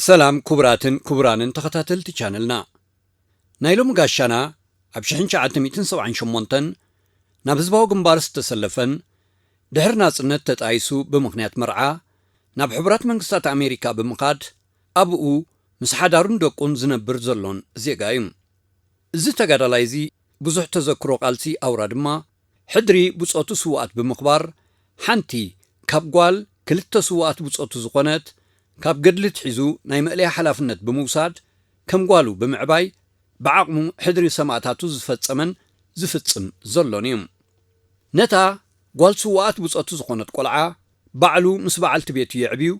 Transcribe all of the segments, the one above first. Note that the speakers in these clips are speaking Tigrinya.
ሰላም ክቡራትን ክቡራንን ተኸታተልቲ ቻነልና። ናይ ሎሚ ጋሻና ኣብ ሽሕን ትሽዓተ ሚእትን ሰብዓን ሸሞንተን ናብ ህዝባዊ ግንባር ዝተሰለፈን ድሕሪ ናጽነት ተጣይሱ ብምኽንያት መርዓ ናብ ሕቡራት መንግስታት ኣሜሪካ ብምኻድ ኣብኡ ምስ ሓዳሩን ደቁን ዝነብር ዘሎን ዜጋ እዩ። እዚ ተጋዳላይ እዚ ብዙሕ ተዘክሮ ቃልሲ ኣውራ ድማ ሕድሪ ብጾቱ ስውኣት ብምኽባር ሓንቲ ካብ ጓል ክልተ ስውኣት ብጾቱ ዝኾነት ካብ ገድሊ ትሒዙ ናይ መእለያ ሓላፍነት ብምውሳድ ከም ጓሉ ብምዕባይ ብዓቕሙ ሕድሪ ሰማእታቱ ዝፈጸመን ዝፍጽም ዘሎን እዩ። ነታ ጓል ስውኣት ብጾቱ ዝኾነት ቆልዓ ባዕሉ ምስ በዓልቲ ቤቱ የዕብዩ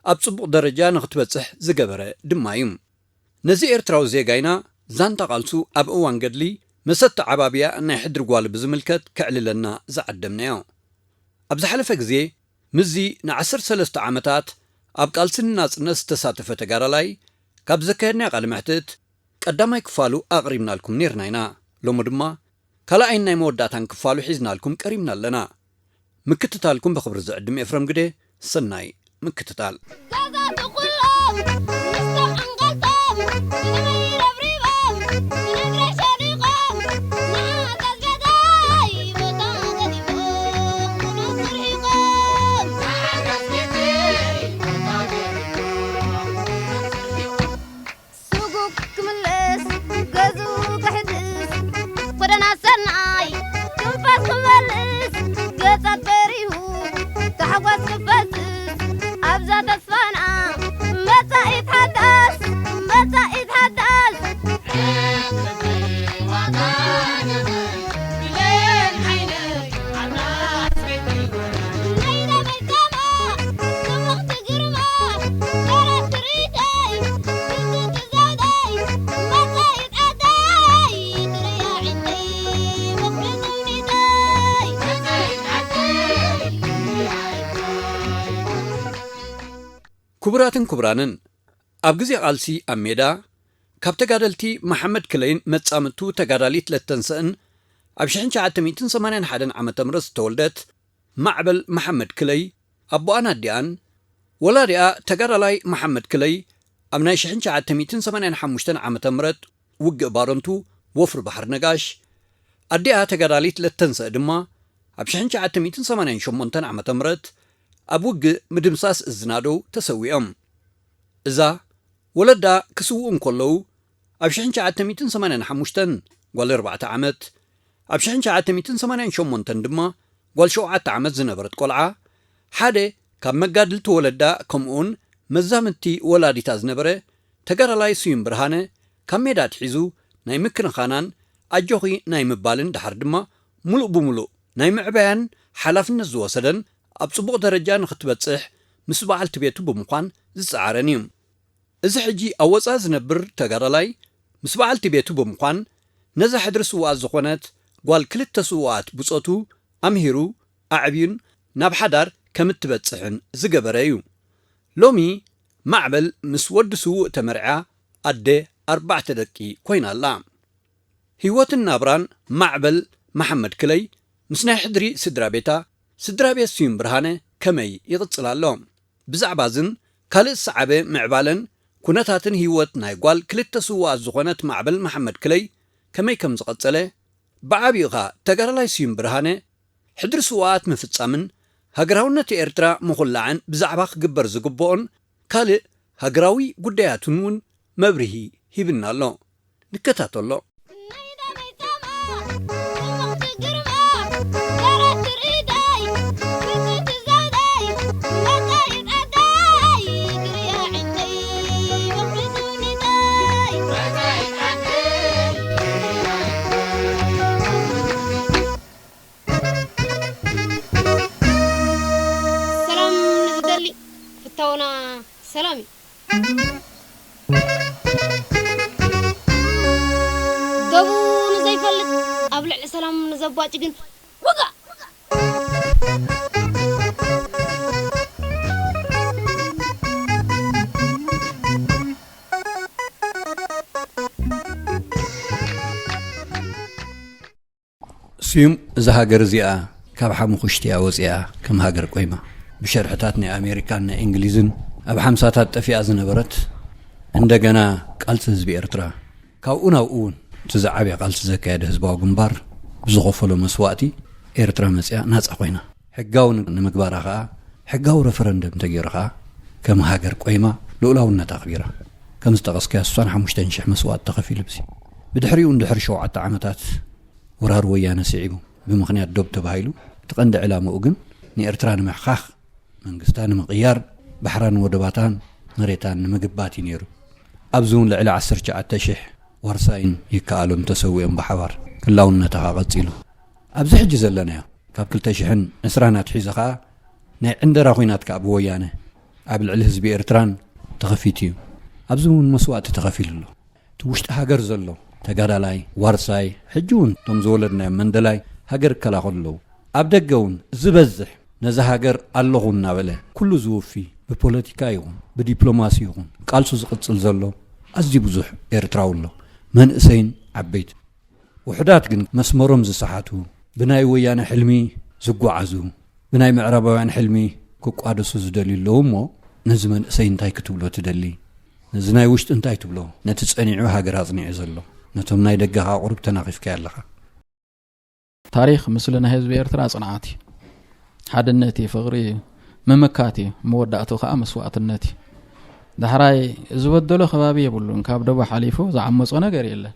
ኣብ ጽቡቕ ደረጃ ንኽትበጽሕ ዝገበረ ድማ እዩ። ነዚ ኤርትራዊ ዜጋይና ዛንታ ቃልሱ ኣብ እዋን ገድሊ መሰቲ ዓባብያ ናይ ሕድሪ ጓል ብዝምልከት ከዕልለና ዝዓደምናዮ። ኣብ ዝሓለፈ ግዜ ምስዚ ንዓሰርተ ሰለስተ ዓመታት ኣብ ቃልሲ ንናጽነት ዝተሳተፈ ተጋዳላይ ካብ ዘካየድናዮ ቃለ መሕትት ቀዳማይ ክፋሉ ኣቕሪብናልኩም ኔርና ኢና። ሎሚ ድማ ካልኣይን ናይ መወዳእታን ክፋሉ ሒዝናልኩም ቀሪብና ኣለና። ምክትታልኩም ብኽብሪ ዝዕድም ኤፍረም ግደ። ሰናይ ምክትታል። ገዛቱ ኩሎም ምስቶም ዕንገልቶም ብነመይ ረብሪቦም ብነግረ ሸዲቖም ንዓታት ገዛይ ቦታ ገዲፎም ብንጹር ርሒቖም። ስጉግ ክምለስ ገዝኡ ከሕድስ ጎደና ሰናይ ትንፋስ ክመልስ ገጻት በሪሁ ታሕጓስ ክፈስስ ኣብዛ ተስፋና መጻኢት ሓዳስ መጻኢት ሓዳስ። ክቡራትን ክቡራንን፣ ኣብ ግዜ ቃልሲ ኣብ ሜዳ ካብ ተጋደልቲ መሓመድ ክለይን መጻምድቱ ተጋዳሊት ለተንሰእን ኣብ ሽሕን ትሽዓተ ሚእትን ሰማንያን ሓደን ዓመተ ምህረት ዝተወልደት ማዕበል መሓመድ ክለይ ኣቦኣን ኣዲኣን፣ ወላዲኣ ተጋዳላይ መሓመድ ክለይ ኣብ ናይ ሽሕን ትሽዓተ ሚእትን ሰማንያን ሓሙሽተን ዓመተ ምህረት ውግእ ባረንቱ ወፍሪ ባሕሪ ነጋሽ፣ ኣዲኣ ተጋዳሊት ለተንሰእ ድማ ኣብ ሽሕን ትሽዓተ ሚእትን ሰማንያን ሸሞንተን ዓመተ ምህረት ኣብ ውግእ ምድምሳስ እዝናደው ተሰዊኦም። እዛ ወለዳ ክስውኡ እንከለዉ ኣብ ሽሕን ትሽዓተ ሚእትን ሰማንያን ሓሙሽተን ጓል ኣርባዕተ ዓመት፣ ኣብ ሽሕን ትሽዓተ ሚእትን ሰማንያን ሸሞንተን ድማ ጓል ሸውዓተ ዓመት ዝነበረት ቆልዓ፣ ሓደ ካብ መጋድልቲ ወለዳ ከምኡውን መዛምድቲ ወላዲታ ዝነበረ ተጋዳላይ ስዩም ብርሃነ ካብ ሜዳ ኣትሒዙ ናይ ምክንኻናን ኣጆኺ ናይ ምባልን ደሓር ድማ ሙሉእ ብሙሉእ ናይ ምዕባያን ሓላፍነት ዝወሰደን ኣብ ጽቡቕ ደረጃ ንኽትበጽሕ ምስ በዓልቲ ቤቱ ብምዃን ዝጸዓረን እዩ። እዚ ሕጂ ኣብ ወጻኢ ዝነብር ተጋዳላይ ምስ በዓልቲ ቤቱ ብምዃን ነዛ ሕድሪ ስውኣት ዝኾነት ጓል ክልተ ስውኣት ብጾቱ ኣምሂሩ ኣዕብዩን ናብ ሓዳር ከም እትበጽሕን ዝገበረ እዩ። ሎሚ ማዕበል ምስ ወዲ ስዉእ ተመርዕያ ኣደ ኣርባዕተ ደቂ ኮይና ኣላ። ህይወትን ናብራን ማዕበል መሓመድ ክለይ ምስ ናይ ሕድሪ ስድራ ቤታ፣ ስድራ ቤት ስዩም ብርሃነ ከመይ ይቕጽል ኣሎ? ብዛዕባ እዝን ካልእ ዝሰዓበ ምዕባለን ኩነታትን ህይወት ናይ ጓል ክልተ ስውኣት ዝኾነት ማዕበል መሓመድ ክለይ ከመይ ከም ዝቐጸለ፣ ብዓቢኡ ኸኣ ተጋዳላይ ስዩም ብርሃነ ሕድሪ ስውኣት ምፍጻምን ሃገራውነት ኤርትራ ምኹላዕን ብዛዕባ ክግበር ዝግብኦን ካልእ ሃገራዊ ጉዳያትን እውን መብርሂ ሂብና ኣሎ። ንከታተሎ። ሰላም ንዝደሊ ፍታውና ሰላም እዩ። ደቡ ንዘይፈልጥ ኣብ ልዕሊ ሰላም ንዘባጭ ግን ውጋእ! ስዩም፣ እዛ ሃገር እዚኣ ካብ ሓሙኽሽቲ እያ ወፂኣ ከም ሃገር ቆይማ። ብሸርሕታት ናይ ኣሜሪካን ናይ እንግሊዝን ኣብ ሓምሳታት ጠፊኣ ዝነበረት፣ እንደገና ቃልሲ ህዝቢ ኤርትራ ካብኡ ናብኡ እውን እቲ ዝዓበየ ቃልሲ ዘካየደ ህዝባዊ ግንባር ብዝኸፈሎ መስዋእቲ ኤርትራ መጽያ ናጻ ኮይና። ሕጋዊ ንምግባራ ከኣ ሕጋዊ ረፈረንደም ተገይሩ ከኣ ከም ሃገር ቆይማ ልኡላውነት ኣኽቢራ። ከም ዝጠቐስካዮ ስሳን ሓሙሽተን ሽሕ መስዋእቲ ተኸፊሉ ብሲ። ብድሕሪኡ እንድሕሪ ሸውዓተ ዓመታት ወራር ወያነ ስዒቡ ብምኽንያት ዶብ ተባሂሉ እቲ ቀንዲ ዕላምኡ ግን ንኤርትራ ንምሕኻኽ መንግስታ ንምቕያር ባሕራን ወደባታን መሬታን ንምግባት እዩ ነይሩ። ኣብዚ እውን ልዕሊ ዓሰርተ ትሽዓተ ሽሕ ዋርሳይን ይከኣሎም ተሰዊኦም ብሓባር ህላውነታ ኸኣ ቀጺሉ። ኣብዚ ሕጂ ዘለናዮ ካብ ክልተ ሽሕን ዕስራን ኣትሒዙ ኸኣ ናይ ዕንደራ ኹናት ከኣ ብወያነ ኣብ ልዕሊ ህዝቢ ኤርትራን ተኸፊቱ እዩ። ኣብዚ እውን መስዋእቲ ተኸፊሉ ኣሎ። እቲ ውሽጢ ሃገር ዘሎ ተጋዳላይ ዋርሳይ ሕጂ እውን እቶም ዝወለድናዮም መንደላይ ሃገር ይከላኸሉ ኣለዉ። ኣብ ደገ እውን ዝበዝሕ ነዛ ሃገር ኣለኹ እናበለ ኩሉ ዝውፊ ብፖለቲካ ይኹን ብዲፕሎማሲ ይኹን ቃልሱ ዝቕጽል ዘሎ ኣዝዩ ብዙሕ ኤርትራዊ ኣሎ። መንእሰይን ዓበይቲ ውሑዳት ግን መስመሮም ዝሰሓቱ ብናይ ወያነ ሕልሚ ዝጓዓዙ ብናይ ምዕራባውያን ሕልሚ ክቋደሱ ዝደልዩ ኣለዉ እሞ ነዚ መንእሰይ እንታይ ክትብሎ ትደሊ? ነዚ ናይ ውሽጢ እንታይ ትብሎ? ነቲ ጸኒዑ ሃገር ኣጽኒዑ ዘሎ ነቶም ናይ ደገኻ ቁሩብ ተናኺፍካዮ ኣለኻ። ታሪኽ ምስሊ ናይ ህዝቢ ኤርትራ ጽንዓት እዩ፣ ሓድነት እዩ፣ ፍቕሪ እዩ፣ ምምካት እዩ፣ መወዳእቱ ከዓ መስዋእትነት እዩ። ዳሕራይ ዝበደሎ ከባቢ የብሉን። ካብ ደቡ ሓሊፉ ዝዓመጾ ነገር የለን።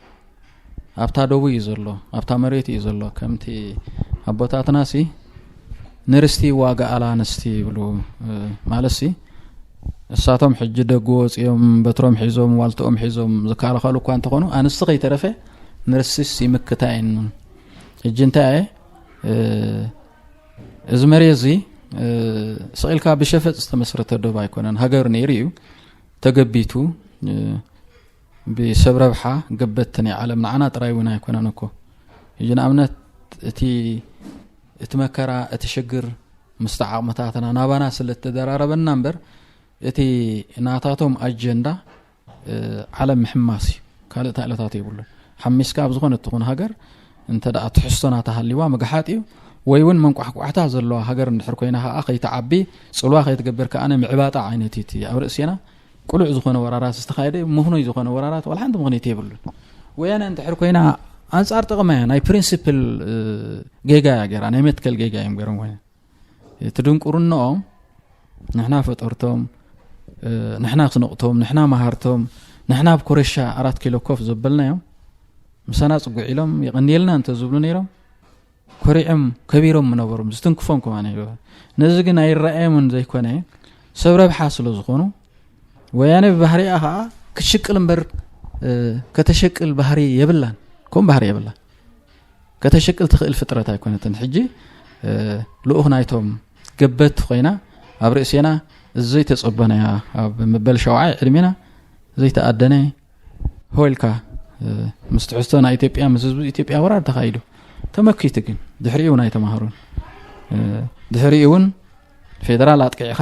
ኣብታ ደቡ እዩ ዘሎ፣ ኣብታ መሬት እዩ ዘሎ። ከምቲ ኣቦታትና ሲ ንርስቲ ይዋጋኣላ ኣንስቲ ይብሉ ማለት ሲ እሳቶም ሕጂ ደጉ ወፂኦም በትሮም ሒዞም ዋልትኦም ሒዞም ዝከላኸሉ እኳ እንተኾኑ ኣንስቲ ከይተረፈ ንርስስ ይምክታ እየን። ሕጂ እንታይ እየ እዚ መሬት እዚ ስቕ ኢልካ ብሸፈጥ ዝተመስረተ ዶብ ኣይኮነን። ሃገር ነይሩ እዩ ተገቢቱ ብሰብ ረብሓ ገበትቲ ናይ ዓለም ንዓና ጥራይ እውን ኣይኮነን እኮ። ሕጂ ንኣብነት እቲ እቲ መከራ እቲ ሽግር ምስቲ ዓቕምታትና ናባና ስለ እተደራረበና እምበር እቲ ናታቶም ኣጀንዳ ዓለም ምሕማስ እዩ። ካልእ ታእለታት የብሉን። ሓሚስካ ኣብ ዝኾነ እትኹን ሃገር እንተ ደኣ ትሕዝቶ ናታ ሃልይዋ ምግሓጥ እዩ። ወይ እውን መንቋሕቋሕታ ዘለዋ ሃገር እንድሕር ኮይና ከዓ ከይትዓቢ ፅልዋ ከይትገብር ከዓ ምዕባጣ ዓይነት እዩ እቲ ኣብ ርእሴና ቅሉዕ ዝኾነ ወራራት ዝተኻየደ እዩ። ምኽኑይ ዝኾነ ወራራት ዋላ ሓንቲ ምኽንያት የብሉን። ወያነ እንድሕር ኮይና ኣንፃር ጥቕማ እያ ናይ ፕሪንሲፕል ጌጋ እያ ገይራ ናይ መትከል ጌጋ እዮም ገይሮም ኮይና እቲ ድንቁርንኦም ንሕና ፈጠርቶም ንሕና ስንቕቶም ንሕና መሃርቶም ንሕና ኣብ ኮረሻ ኣራት ኪሎ ኮፍ ዘበልናዮም ምሳና ፅጉዕ ኢሎም የቐንየልና እንተዝብሉ ነይሮም ኮሪዖም ከቢሮም ምነበሮም ዝትንክፎም ከማን ነዚ ግን ኣይረኣየምን ዘይኮነ ሰብ ረብሓ ስለ ዝኾኑ ወያነ ብባህሪኣ ከዓ ክትሽቅል እምበር ከተሸቅል ባህሪ የብላን። ከም ባህሪ የብላን። ከተሸቅል ትኽእል ፍጥረት ኣይኮነትን። ሕጂ ልኡኽ ናይቶም ገበትቲ ኮይና ኣብ ርእሴና ዘይተጸበናያ ኣብ መበል ሸውዓይ ዕድሜና ዘይተኣደነ ሆይልካ ምስ ትሕዝቶ ናይ ኢትዮጵያ ምስ ህዝቢ ኢትዮጵያ ወራር ተኻይዱ ተመኪቱ ግን ድሕሪኡ እውን ኣይተማሃሩን። ድሕሪኡ እውን ፌደራል ኣጥቂዕኻ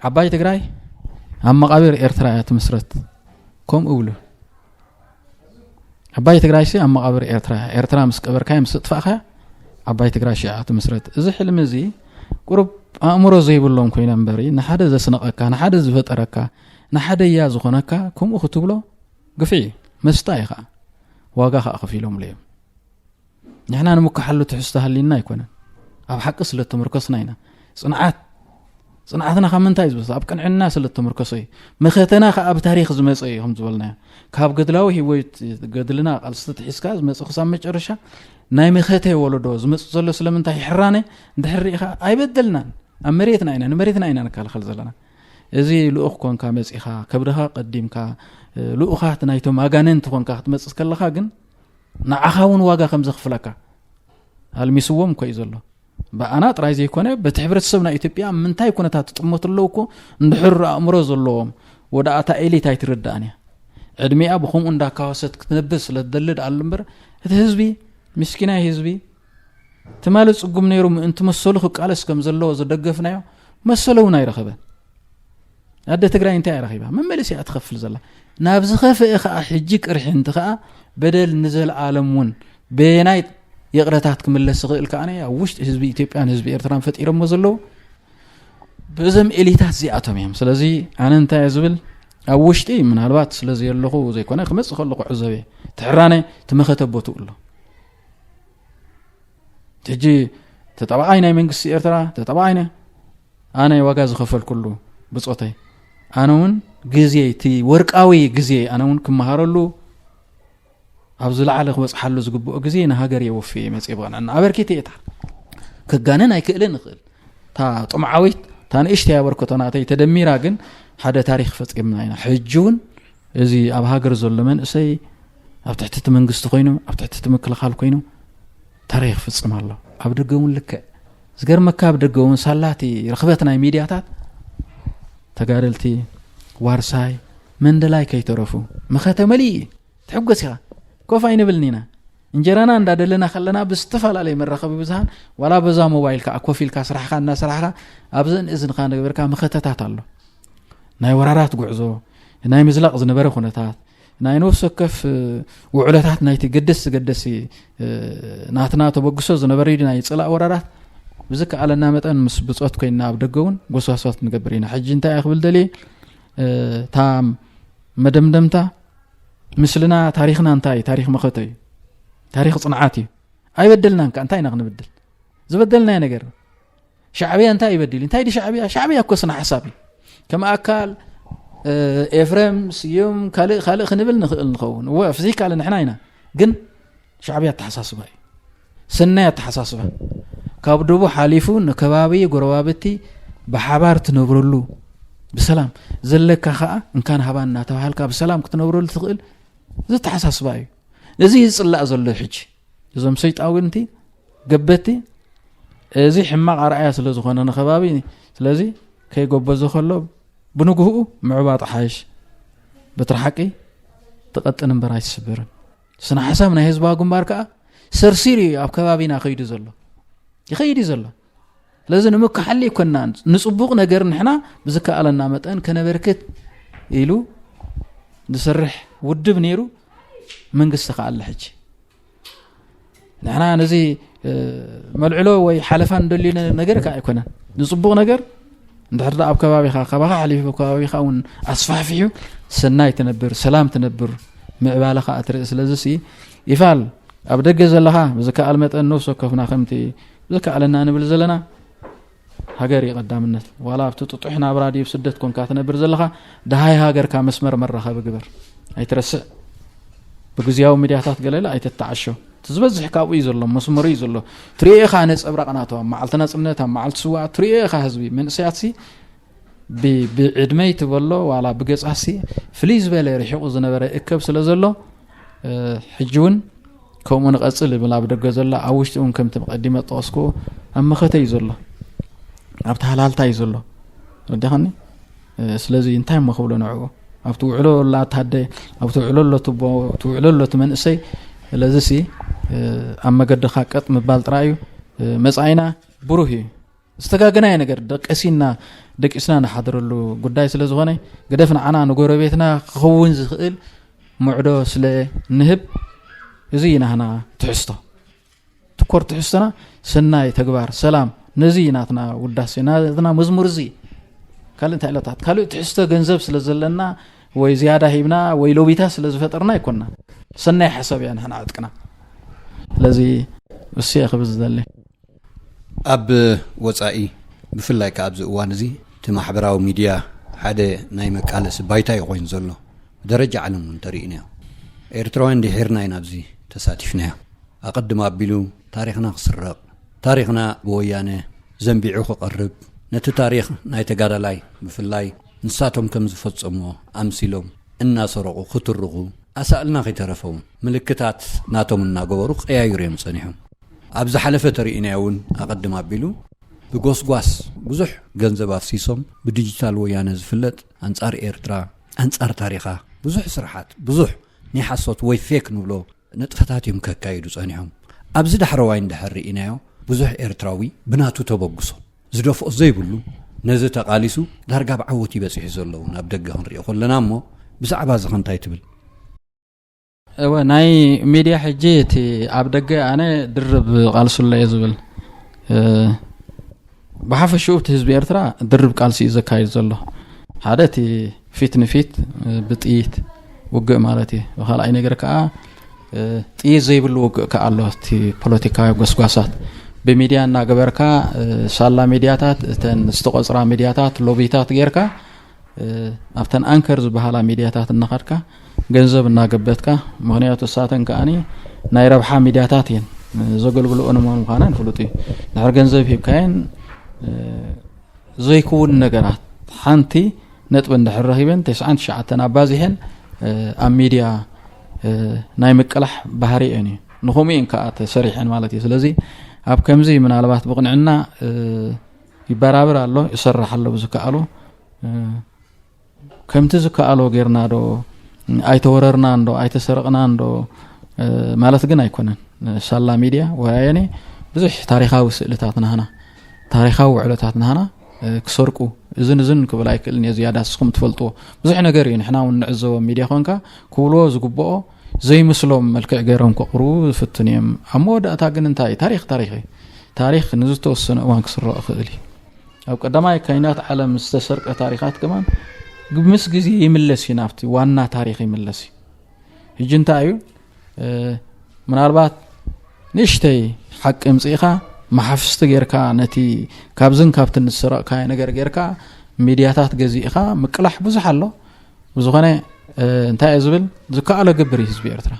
ዓባይ ትግራይ ኣብ መቓብር ኤርትራ እያ ትምስረት። ከምኡ እብሉ ዓባይ ትግራይ ሲ ኣብ መቓብር ኤርትራ እያ። ኤርትራ ምስ ቀበርካያ ምስ እጥፋእካያ ዓባይ ትግራይ ሽዓ ትምስረት። እዚ ሕልሚ እዚ ቁሩብ ኣእምሮ ዘይብሎም ኮይነ እምበሪ ንሓደ ዘስነቐካ ንሓደ ዝፈጠረካ ንሓደ እያ ዝኾነካ ከምኡ ክትብሎ ግፍዒ መስጣ እዩ ከዓ ዋጋ ከዓ ከፊሎምሉ እዮም። ንሕና ንምክሓሉ ትሕዝቶ ሃሊና ኣይኮነን። ኣብ ሓቂ ስለ ተመርኮስና ኢና። ፅንዓት ፅንዓትና ካብ ምንታይ ዝበስ ኣብ ቅንዕና ስለ ተመርኮሰ እዩ። መኸተና ከዓ ኣብ ታሪክ ዝመፀ እዩ ከም ዝበልናዮ ካብ ገድላዊ ህይወት ገድልና ቃልሲ ተትሒዝካ ዝመፀ ክሳብ መጨረሻ ናይ መኸተ ወለዶ ዝመፅ ዘሎ ስለምንታይ ሕራነ እንድሕር ሪኢኻ ኣይበደልናን። ኣብ መሬትና ኢና ንመሬትና ኢና ንከላኸል ዘለና። እዚ ልኡኽ ኮንካ መፂኻ ከብድኻ ቀዲምካ ልኡኻት ናይቶም ኣጋነንቲ ኮንካ ክትመፅእ ከለኻ ግን ንዓኻ እውን ዋጋ ከም ዘኽፍለካ ኣልሚስዎም እኮ እዩ ዘሎ። ብኣና ጥራይ ዘይኮነ በቲ ሕብረተሰብ ናይ ኢትዮጵያ ኣብ ምንታይ ኩነታት ትጥመቱ ኣለዉ እኮ እንድሕር ኣእምሮ ዘለዎም ወዳእታ ኤሊት ኣይትርዳእን እያ። ዕድሚኣ ብኸምኡ እንዳካወሰት ክትነብር ስለ ትደሊ ደኣ ኣሎ እምበር እቲ ህዝቢ ምስኪናይ ህዝቢ ትማሊ ጽጉም ነይሩ ምእንቲ መሰሉ ክቃለስ ከም ዘለዎ ዝደገፍናዮ መሰሉ እውን ኣይረኸበን። ኣደ ትግራይ እንታይ እያ ረኺባ? መመለሲ እያ ትኸፍል ዘላ። ናብ ዝኸፍአ ከዓ ሕጂ ቅርሒ እንት ከዓ በደል ንዘለኣለም እውን በየናይ ይቕረታት ክምለስ ዝኽእል ከዓ ኣብ ውሽጢ ህዝቢ ኢትዮጵያን ህዝቢ ኤርትራን ፈጢሮሞ ዘለዉ ብእዞም ኤሊታት እዚኣቶም እዮም። ስለዚ ኣነ እንታይ እየ ዝብል፣ ኣብ ውሽጢ ምናልባት ስለ ዘየለኹ ዘይኮነ፣ ክመጽእ ከለኹ ዕዘብ እየ። ትሕራነ ትመኸተ ቦትኡ ኣሎ። ሕጂ ተጠባዓይ ናይ መንግስቲ ኤርትራ ተጠባዓይ ነ ኣነ ዋጋ ዝኸፈልኩሉ ብጾተይ፣ ኣነ እውን ግዜ፣ እቲ ወርቃዊ ግዜ ኣነ እውን ክመሃረሉ፣ ኣብ ዝለዓለ ክበጽሓሉ ዝግብኦ ግዜ ንሃገር የወፍየ መጽ ብቐንዕና ኣበርኪተ እየ። ክጋነን ኣይክእልን እኽእል። እታ ጥምዓዊት፣ እታ ንእሽተይ ኣበርክቶ ናተይ ተደሚራ ግን ሓደ ታሪኽ ፈጺምና ኢና። ሕጂ እውን እዚ ኣብ ሃገር ዘሎ መንእሰይ ኣብ ትሕቲ እቲ መንግስቲ ኮይኑ፣ ኣብ ትሕቲ እቲ ምክልኻል ኮይኑ ታሪኽ ይፍጽም ኣሎ። ኣብ ደገ እውን ልክዕ። ዝገርመካ ኣብ ደገ እውን ሳላቲ ርኽበት ናይ ሚድያታት ተጋደልቲ ዋርሳይ መንደላይ ከይተረፉ መኸተ መሊእ እዩ። ትሕጎስ ኢኻ። ኮፍ ኣይንብልን ኢና። እንጀራና እንዳደለና ከለና ብዝተፈላለየ መራኸቢ ብዙሃን ዋላ በዛ ሞባይል ከዓ ኮፍ ኢልካ ስራሕካ እናሰራሕካ ኣብዘን እዝንካ ንገበርካ መኸተታት ኣሎ። ናይ ወራራት ጉዕዞ፣ ናይ ምዝላቕ ዝነበረ ኩነታት፣ ናይ ነፍሲ ወከፍ ውዕሎታት ናይቲ ገደስ ገደሲ ናትና ተበግሶ ዝነበረ እዩ። ናይ ጽላእ ወራራት ብዝከኣለና መጠን ምስ ብጾት ኮይንና ኣብ ደገ እውን ጎስዋስዋት ንገብር ኢና። ሕጂ እንታይ እየ ክብል ደልየ፣ እታ መደምደምታ ምስልና ታሪኽና እንታይ እዩ? ታሪኽ መኸተ እዩ። ታሪኽ ጽንዓት እዩ። ኣይበደልናን ከ እንታይ ኢና ክንብድል? ዝበደልናዮ ነገር ሻዕብያ እንታይ ይበድል? እንታይ ዲ ሻዕብያ? ሻዕብያ እኮ ስነ ሓሳብ እዩ። ከም ኣካል ኤፍሬም ስዩም ካልእ ካልእ ክንብል ንኽእል ንኸውን። እወ ፊዚካል ንሕና ኢና። ግን ሻዕብያ ኣተሓሳስባ እዩ። ሰናይ ኣተሓሳስባ ካብ ደቡ ሓሊፉ ንከባቢ ጎረባብቲ ብሓባር ትነብረሉ ብሰላም ዘለካ ከዓ እንካን ሃባን እናተባሃልካ ብሰላም ክትነብረሉ ትኽእል። እዚ ኣተሓሳስባ እዩ። እዚ ዝፅላእ ዘሎ ሕጂ እዞም ሰይጣውንቲ ገበቲ እዚ ሕማቕ ኣርኣያ ስለ ዝኾነ ንከባቢ፣ ስለዚ ከይጎበዞ ከሎ ብንግህኡ ምዕባጥ ሓይሽ። በትሪ ሓቂ ትቐጥን እምበር ኣይትስበርን። ስነ ሓሳብ ናይ ህዝባዊ ግንባር ከዓ ሰርሲሩ እዩ ኣብ ከባቢና ከይዱ ዘሎ፣ ይኸይድ እዩ ዘሎ። ስለዚ ንምክሓል ይኮናን ንፅቡቕ ነገር ንሕና ብዝከኣለና መጠን ከነበርክት ኢሉ ዝሰርሕ ውድብ ነይሩ። መንግስቲ ከዓ ኣለ ሕጂ። ንሕና ነዚ መልዕሎ ወይ ሓለፋ እንደልዩ ነገር ከዓ ኣይኮነን። ንፅቡቕ ነገር እንድሕር ደኣ ኣብ ከባቢኻ፣ ካባኻ ሓሊፉ ኣብ ከባቢኻ እውን ኣስፋሕፊሑ ሰናይ ትነብር፣ ሰላም ትነብር፣ ምዕባለ ከዓ ትርኢ። ስለዚ ሲ ይፋል ኣብ ደገ ዘለኻ ብዝከኣል መጠን ነፍሲ ወከፍና ከምቲ ብዝከኣለና ንብል ዘለና ሃገር እዩ ቀዳምነት። ዋላ ኣብቲ ጥጡሕ ናብራ ድዩ ስደት ኮንካ ትነብር ዘለኻ፣ ደሃይ ሃገርካ መስመር መራኸቢ ግበር። ኣይትረስዕ። ብግዝያዊ ሚድያታት ገለለ ኣይተተዓሾ። እቲ ዝበዝሕ ካብኡ እዩ ዘሎ፣ መስመሩ እዩ ዘሎ። ትሪኦ ኢኻ ነፀብራቕ ናቶም። ኣብ መዓልቲ ናፅነት፣ ኣብ መዓልቲ ስዋኣት ትሪኦ ኢኻ ህዝቢ። መንእሰያትሲ ብ-፣ ብዕድመይ ትበሎ ዋላ ብገጻሲ ፍልይ ዝበለ ርሒቑ ዝነበረ እከብ ስለ ዘሎ፣ እ፣ ሕጂ እውን ከምኡ ንቐጽል እብል። ኣብ ደገ ዘሎ፣ ኣብ ውሽጢ እውን ከምቲ ቀዲመ ዝጠቐስኩዎ ኣብ መኸተ እዩ ዘሎ፣ ኣብ ተሃላልታ እዩ ዘሎ። ረዲኻኒ? እ፣ ስለዚ እንታይ እሞ ክብሎ ንዕኡ? ኣብቲ ውዕሎ ላታደ፣ ኣብቲ ውዕሎ ኣሎ ትቦ፣ ኣብቲ ውዕሎ ኣሎ እቲ መንእሰይ። ስለዚ ሲ፣ እ፣ ኣብ መገድኻ ቀጥ ምባል ጥራይ እዩ። እ፣ መጻኢና ብሩህ እዩ። ዝተጋገናዮ ነገር ደቀሲና ደቂስና ንሓድረሉ ጉዳይ ስለ ዝኾነ፣ ግደፍ ንዓና ንጎረቤትና ክኸውን ዝኽእል ምዕዶ ስለ ንህብ፣ እዚ እዩ ናህና ትሕዝቶ። ትኮር ትሕዝቶና ሰናይ ተግባር፣ ሰላም፣ ነዚ እዩ ናትና ውዳሴ፣ ናትና መዝሙር እዚ። ካልእ እንታይ ኢሎታት? ካልእ ትሕዝቶ ገንዘብ ስለ ዘለና ወይ ዝያዳ ሂብና ወይ ሎቢታ ስለ ዝፈጠርና ኣይኮንና። ሰናይ ሓሳብ እያ ንሕና ዕጥቅና። ስለዚ እሱ እየ ክብል ዝደሊ። ኣብ ወጻኢ ብፍላይ ከኣ ኣብዚ እዋን እዚ እቲ ማሕበራዊ ሚድያ ሓደ ናይ መቃለሲ ባይታ እዩ ኮይኑ ዘሎ። ብደረጃ ዓለም እውን ተርእዩናዮ። ኤርትራውያን ድሒርና ኢና ኣብዚ ተሳቲፍናዮ። ኣቐድም ኣቢሉ ታሪኽና ክስረቕ፣ ታሪኽና ብወያነ ዘንቢዑ ክቐርብ፣ ነቲ ታሪኽ ናይ ተጋዳላይ ብፍላይ ንሳቶም ከም ዝፈጸምዎ ኣምሲሎም እናሰረቑ ክትርኹ፣ ኣሳእልና ከይተረፈ እውን ምልክታት ናቶም እናገበሩ ክቀያይሩ እዮም ጸኒሖም። ኣብ ዝሓለፈ ተርእዩናዮ እውን ኣቐድም ኣቢሉ ብጎስጓስ ብዙሕ ገንዘብ ኣፍሲሶም ብዲጂታል ወያነ ዝፍለጥ ኣንጻር ኤርትራ፣ ኣንጻር ታሪኻ ብዙሕ ስራሓት፣ ብዙሕ ናይ ሓሶት ወይ ፌክ ንብሎ ንጥፈታት እዮም ከካይዱ ጸኒሖም። ኣብዚ ዳሕረዋይ እንድሕር ርኢናዮ ብዙሕ ኤርትራዊ ብናቱ ተበግሶ ዝደፍኦ ዘይብሉ ነዚ ተቓሊሱ ዳርጋ ኣብ ዓወት እዩ በጺሑ ዘሎ እውን ኣብ ደገ ክንሪኦ ከለና እሞ ብዛዕባ እዚ ኸ እንታይ ትብል? እወ፣ ናይ ሚድያ ሕጂ እቲ ኣብ ደገ ኣነ ድርብ ቃልስሎ እየ ዝብል። እ፣ ብሓፈሽኡ እቲ ህዝቢ ኤርትራ ድርብ ቃልሲ እዩ ዘካይድ ዘሎ። ሓደ እቲ ፊት ንፊት ብጥይት ውግእ ማለት እዩ። ብካልኣይ ነገር ከዓ ጥይት ዘይብሉ ውግእ ከዓ ኣሎ። እቲ ፖለቲካዊ ጎስጓሳት ብሚድያ እናገበርካ ሳላ ሚድያታት፣ እተን ዝተቆፅራ ሚድያታት፣ ሎቢታት ጌርካ ኣብተን ኣንከር ዝበሃላ ሚድያታት እናኻድካ ገንዘብ እናገበትካ፣ ምክንያቱ እሳተን ከዓኒ ናይ ረብሓ ሚድያታት እየን፣ ዘገልግልኦ ንመን ምዃነን ፍሉጥ እዩ። ድሕር ገንዘብ ሂብካየን ዘይክውን ነገራት ሓንቲ ነጥቢ እንድሕር ረኺበን ተስዓን ትሽዓተን ኣባዚሐን ኣብ ሚድያ ናይ ምቅላሕ ባህሪ እየን እዩ። ንኸምኡ እየን ከዓ ተሰሪሐን ማለት እዩ። ስለዚ ኣብ ከምዚ ምናልባት ብቕንዕና ይበራብር ኣሎ፣ ይሰርሕ ኣሎ ብዝከኣሉ። ከምቲ ዝከኣሎ ጌርና ዶ ኣይተወረርናን ዶ ኣይተሰረቕናን ዶ ማለት ግን ኣይኮነን። ሳላ ሚድያ ወያኔ ብዙሕ ታሪኻዊ ስእልታት ናህና፣ ታሪኻዊ ውዕሎታት ናህና ክሰርቁ እዝን እዝን ክብል ኣይክእልን እየ። ዝያዳ ንስኹም ትፈልጥዎ ብዙሕ ነገር እዩ። ንሕና እውን ንዕዘቦ ሚድያ ኮንካ ክብልዎ ዝግብኦ ዘይምስሎም መልክዕ ገይሮም ከቕርቡ ዝፍትኑ እዮም። ኣብ መወዳእታ ግን እንታይ እዩ? ታሪኽ ታሪኽ እዩ። ታሪኽ ንዝተወሰነ እዋን ክስረቕ ይኽእል እዩ። ኣብ ቀዳማይ ካይናት ዓለም ዝተሰርቀ ታሪኻት ከማን ምስ ግዜ ይምለስ እዩ፣ ናብቲ ዋና ታሪኽ ይምለስ እዩ። ሕጂ እንታይ እዩ? ምናልባት ንእሽተይ ሓቂ ምፅኢኻ መሓፍስቲ ጌርካ ነቲ ካብዝን ካብትን ዝሰረቕካዮ ነገር ጌርካ ሚድያታት ገዚእኻ ምቅላሕ ብዙሕ ኣሎ። ብዝኾነ እንታይ እየ ዝብል፣ ዝከኣሎ ገብር እዩ ህዝቢ ኤርትራ።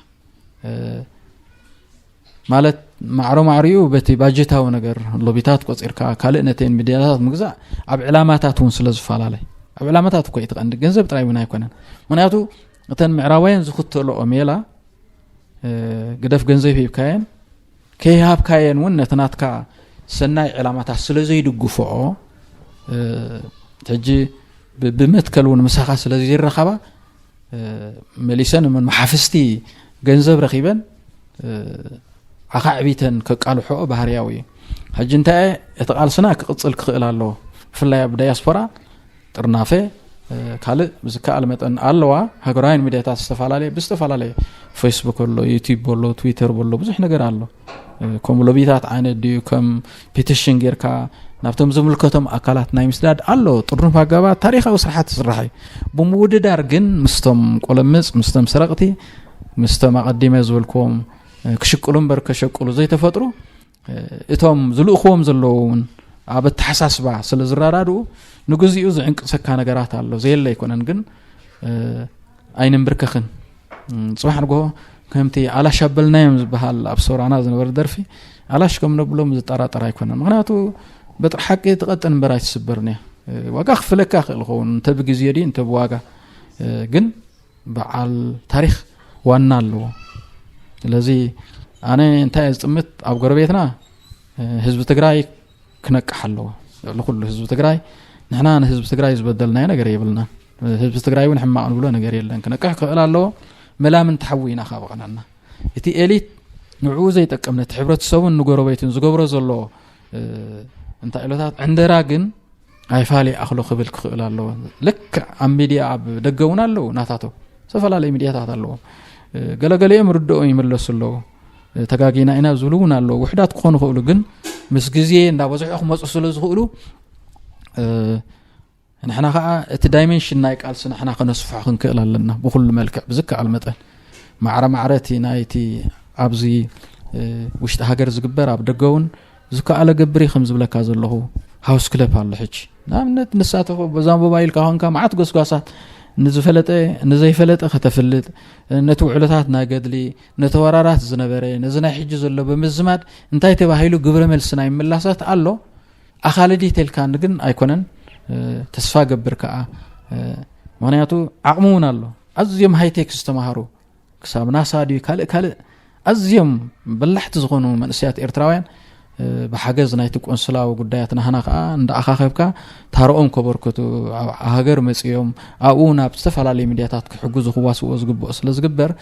ማለት ማዕሮ ማዕሪኡ በቲ ባጀታዊ ነገር ሎቢታት ቆፂርካ ካልእ ነተን ሚድያታት ምግዛእ ኣብ ዕላማታት እውን ስለ ዝፈላለ፣ ኣብ ዕላማታት እኮ እዩ እቲ ቀንዲ፣ ገንዘብ ጥራይ እውን ኣይኮነን። ምክንያቱ እተን ምዕራባውያን ዝኽተልኦ ሜላ ግደፍ ገንዘብ ሂብካየን ከይሃብካየን እውን ነቲ ናትካ ሰናይ ዕላማታት ስለ ዘይድግፍኦ፣ ሕጂ ብመትከል እውን ምሳኻ ስለ ዘይረኸባ መሊሰን ምን መሓፍስቲ ገንዘብ ረኺበን ኣኻዕቢተን ከቃልሖኦ ባህርያዊ እዩ። ሕጂ እንታይ እቲ ቃልስና ክቕፅል ክኽእል ኣለዎ። ብፍላይ ኣብ ዳያስፖራ ጥርናፈ ካልእ ብዝከኣል መጠን ኣለዋ። ሃገራውያን ሚድያታት ዝተፈላለየ ብዝተፈላለየ ፌስቡክ ኣሎ፣ ዩቲዩብ ኣሎ፣ ትዊተር ኣሎ፣ ብዙሕ ነገር ኣሎ። ከም ሎቢታት ዓይነት ድዩ ከም ፒቲሽን ጌርካ ናብቶም ዝምልከቶም ኣካላት ናይ ምስዳድ ኣሎ። ጥርኑፍ ኣገባባት ታሪኻዊ ስራሓት ዝስራሕ እዩ። ብምውድዳር ግን ምስቶም ቆለምፅ፣ ምስቶም ሰረቕቲ፣ ምስቶም ኣቐዲመ ዝበልክዎም ክሽቅሉ እምበር ከሸቅሉ ዘይተፈጥሩ፣ እቶም ዝልእኽዎም ዘለዉ እውን ኣብ ኣተሓሳስባ ስለ ዝረዳድኡ ንግዚኡ ዝዕንቅሰካ ነገራት ኣሎ። ዘየለ ኣይኮነን ግን ኣይንንብርከኽን። ጽባሕ ንግሆ ከምቲ ኣላሽ ኣበልናዮም ዝበሃል ኣብ ሶራና ዝነበረ ደርፊ ኣላሽ ከም ነብሎም ዝጠራጠር ኣይኮነን። ምክንያቱ በትሪ ሓቂ ትቐጥን እምበር ኣይትስበርን እያ። ዋጋ ክፍለካ ክእል ኸውን እንተ ብግዜ ድዩ እንተ ብዋጋ፣ ግን በዓል ታሪኽ ዋና ኣለዎ። ስለዚ ኣነ እንታይ እየ ዝጥምት፣ ኣብ ጎረቤትና ህዝቢ ትግራይ ክነቅሕ ኣለዎ። ልዕሊ ኩሉ ህዝቢ ትግራይ፣ ንሕና ንህዝቢ ትግራይ ዝበደልናዮ ነገር የብልናን። ህዝቢ ትግራይ እውን ሕማቕ ንብሎ ነገር የለን። ክነቅሕ ክኽእል ኣለዎ። መላምንቲ ሓዊ ኢና ካብ ቐናና። እቲ ኤሊት ንዕኡ ዘይጠቅም ነቲ ሕብረተሰቡን ንጎረቤቱን ዝገብሮ ዘሎ እንታይ ኢሎታት ዕንደራ ግን ኣይፋል ይኣኽሎ ክብል ክኽእል ኣለዎ። ልክዕ ኣብ ሚድያ ኣብ ደገ እውን ኣለዉ ናታቶም ዝተፈላለዩ ሚድያታት ኣለዎም። ገለገሊኦም ርድኦም ይምለሱ ኣለዉ። ተጋጊና ኢና ዝብሉ እውን ኣለዉ። ውሕዳት ክኾኑ ይኽእሉ ግን ምስ ግዜ እንዳበዝሑ ክመፁ ስለ ዝኽእሉ ንሕና ከዓ እቲ ዳይሜንሽን ናይ ቃልሲ ንሕና ከነስፍሖ ክንክእል ኣለና። ብኩሉ መልክዕ ብዝከኣል መጠን ማዕረ ማዕረ እቲ ናይቲ ኣብዚ ውሽጢ ሃገር ዝግበር ኣብ ደገ እውን ዝከኣለ ገብር ከም ዝብለካ ዘለኹ ሃውስ ክለብ ኣሎ። ሕጂ ንኣብነት ንሳተፎ በዛ ሞባይልካ ኮንካ መዓት ጎስጓሳት ንዝፈለጠ ንዘይፈለጠ ከተፍልጥ፣ ነቲ ውዕሎታት ናይ ገድሊ፣ ነቲ ወራራት ዝነበረ፣ ነዚ ናይ ሕጂ ዘሎ ብምዝማድ እንታይ ተባሂሉ ግብረ መልሲ ናይ ምላሳት ኣሎ። ኣኻልዲት ኢልካ ግን ኣይኮነን። ተስፋ ገብር ከዓ፣ ምክንያቱ ዓቕሚ እውን ኣሎ። ኣዝዮም ሃይቴክ ዝተምሃሩ ክሳብ ናሳ ድዩ ካልእ ካልእ ኣዝዮም በላሕቲ ዝኾኑ መንእሰያት ኤርትራውያን ብሓገዝ ናይቲ ቆንስላዊ ጉዳያት ናህና ከዓ እንዳኣኻኸብካ ታረኦም ከበርክቱ ኣብ ሃገር መፅዮም ኣብኡ ናብ ዝተፈላለዩ ሚድያታት ክሕግዙ ክዋስዎ ዝግብኦ ስለ ዝግበር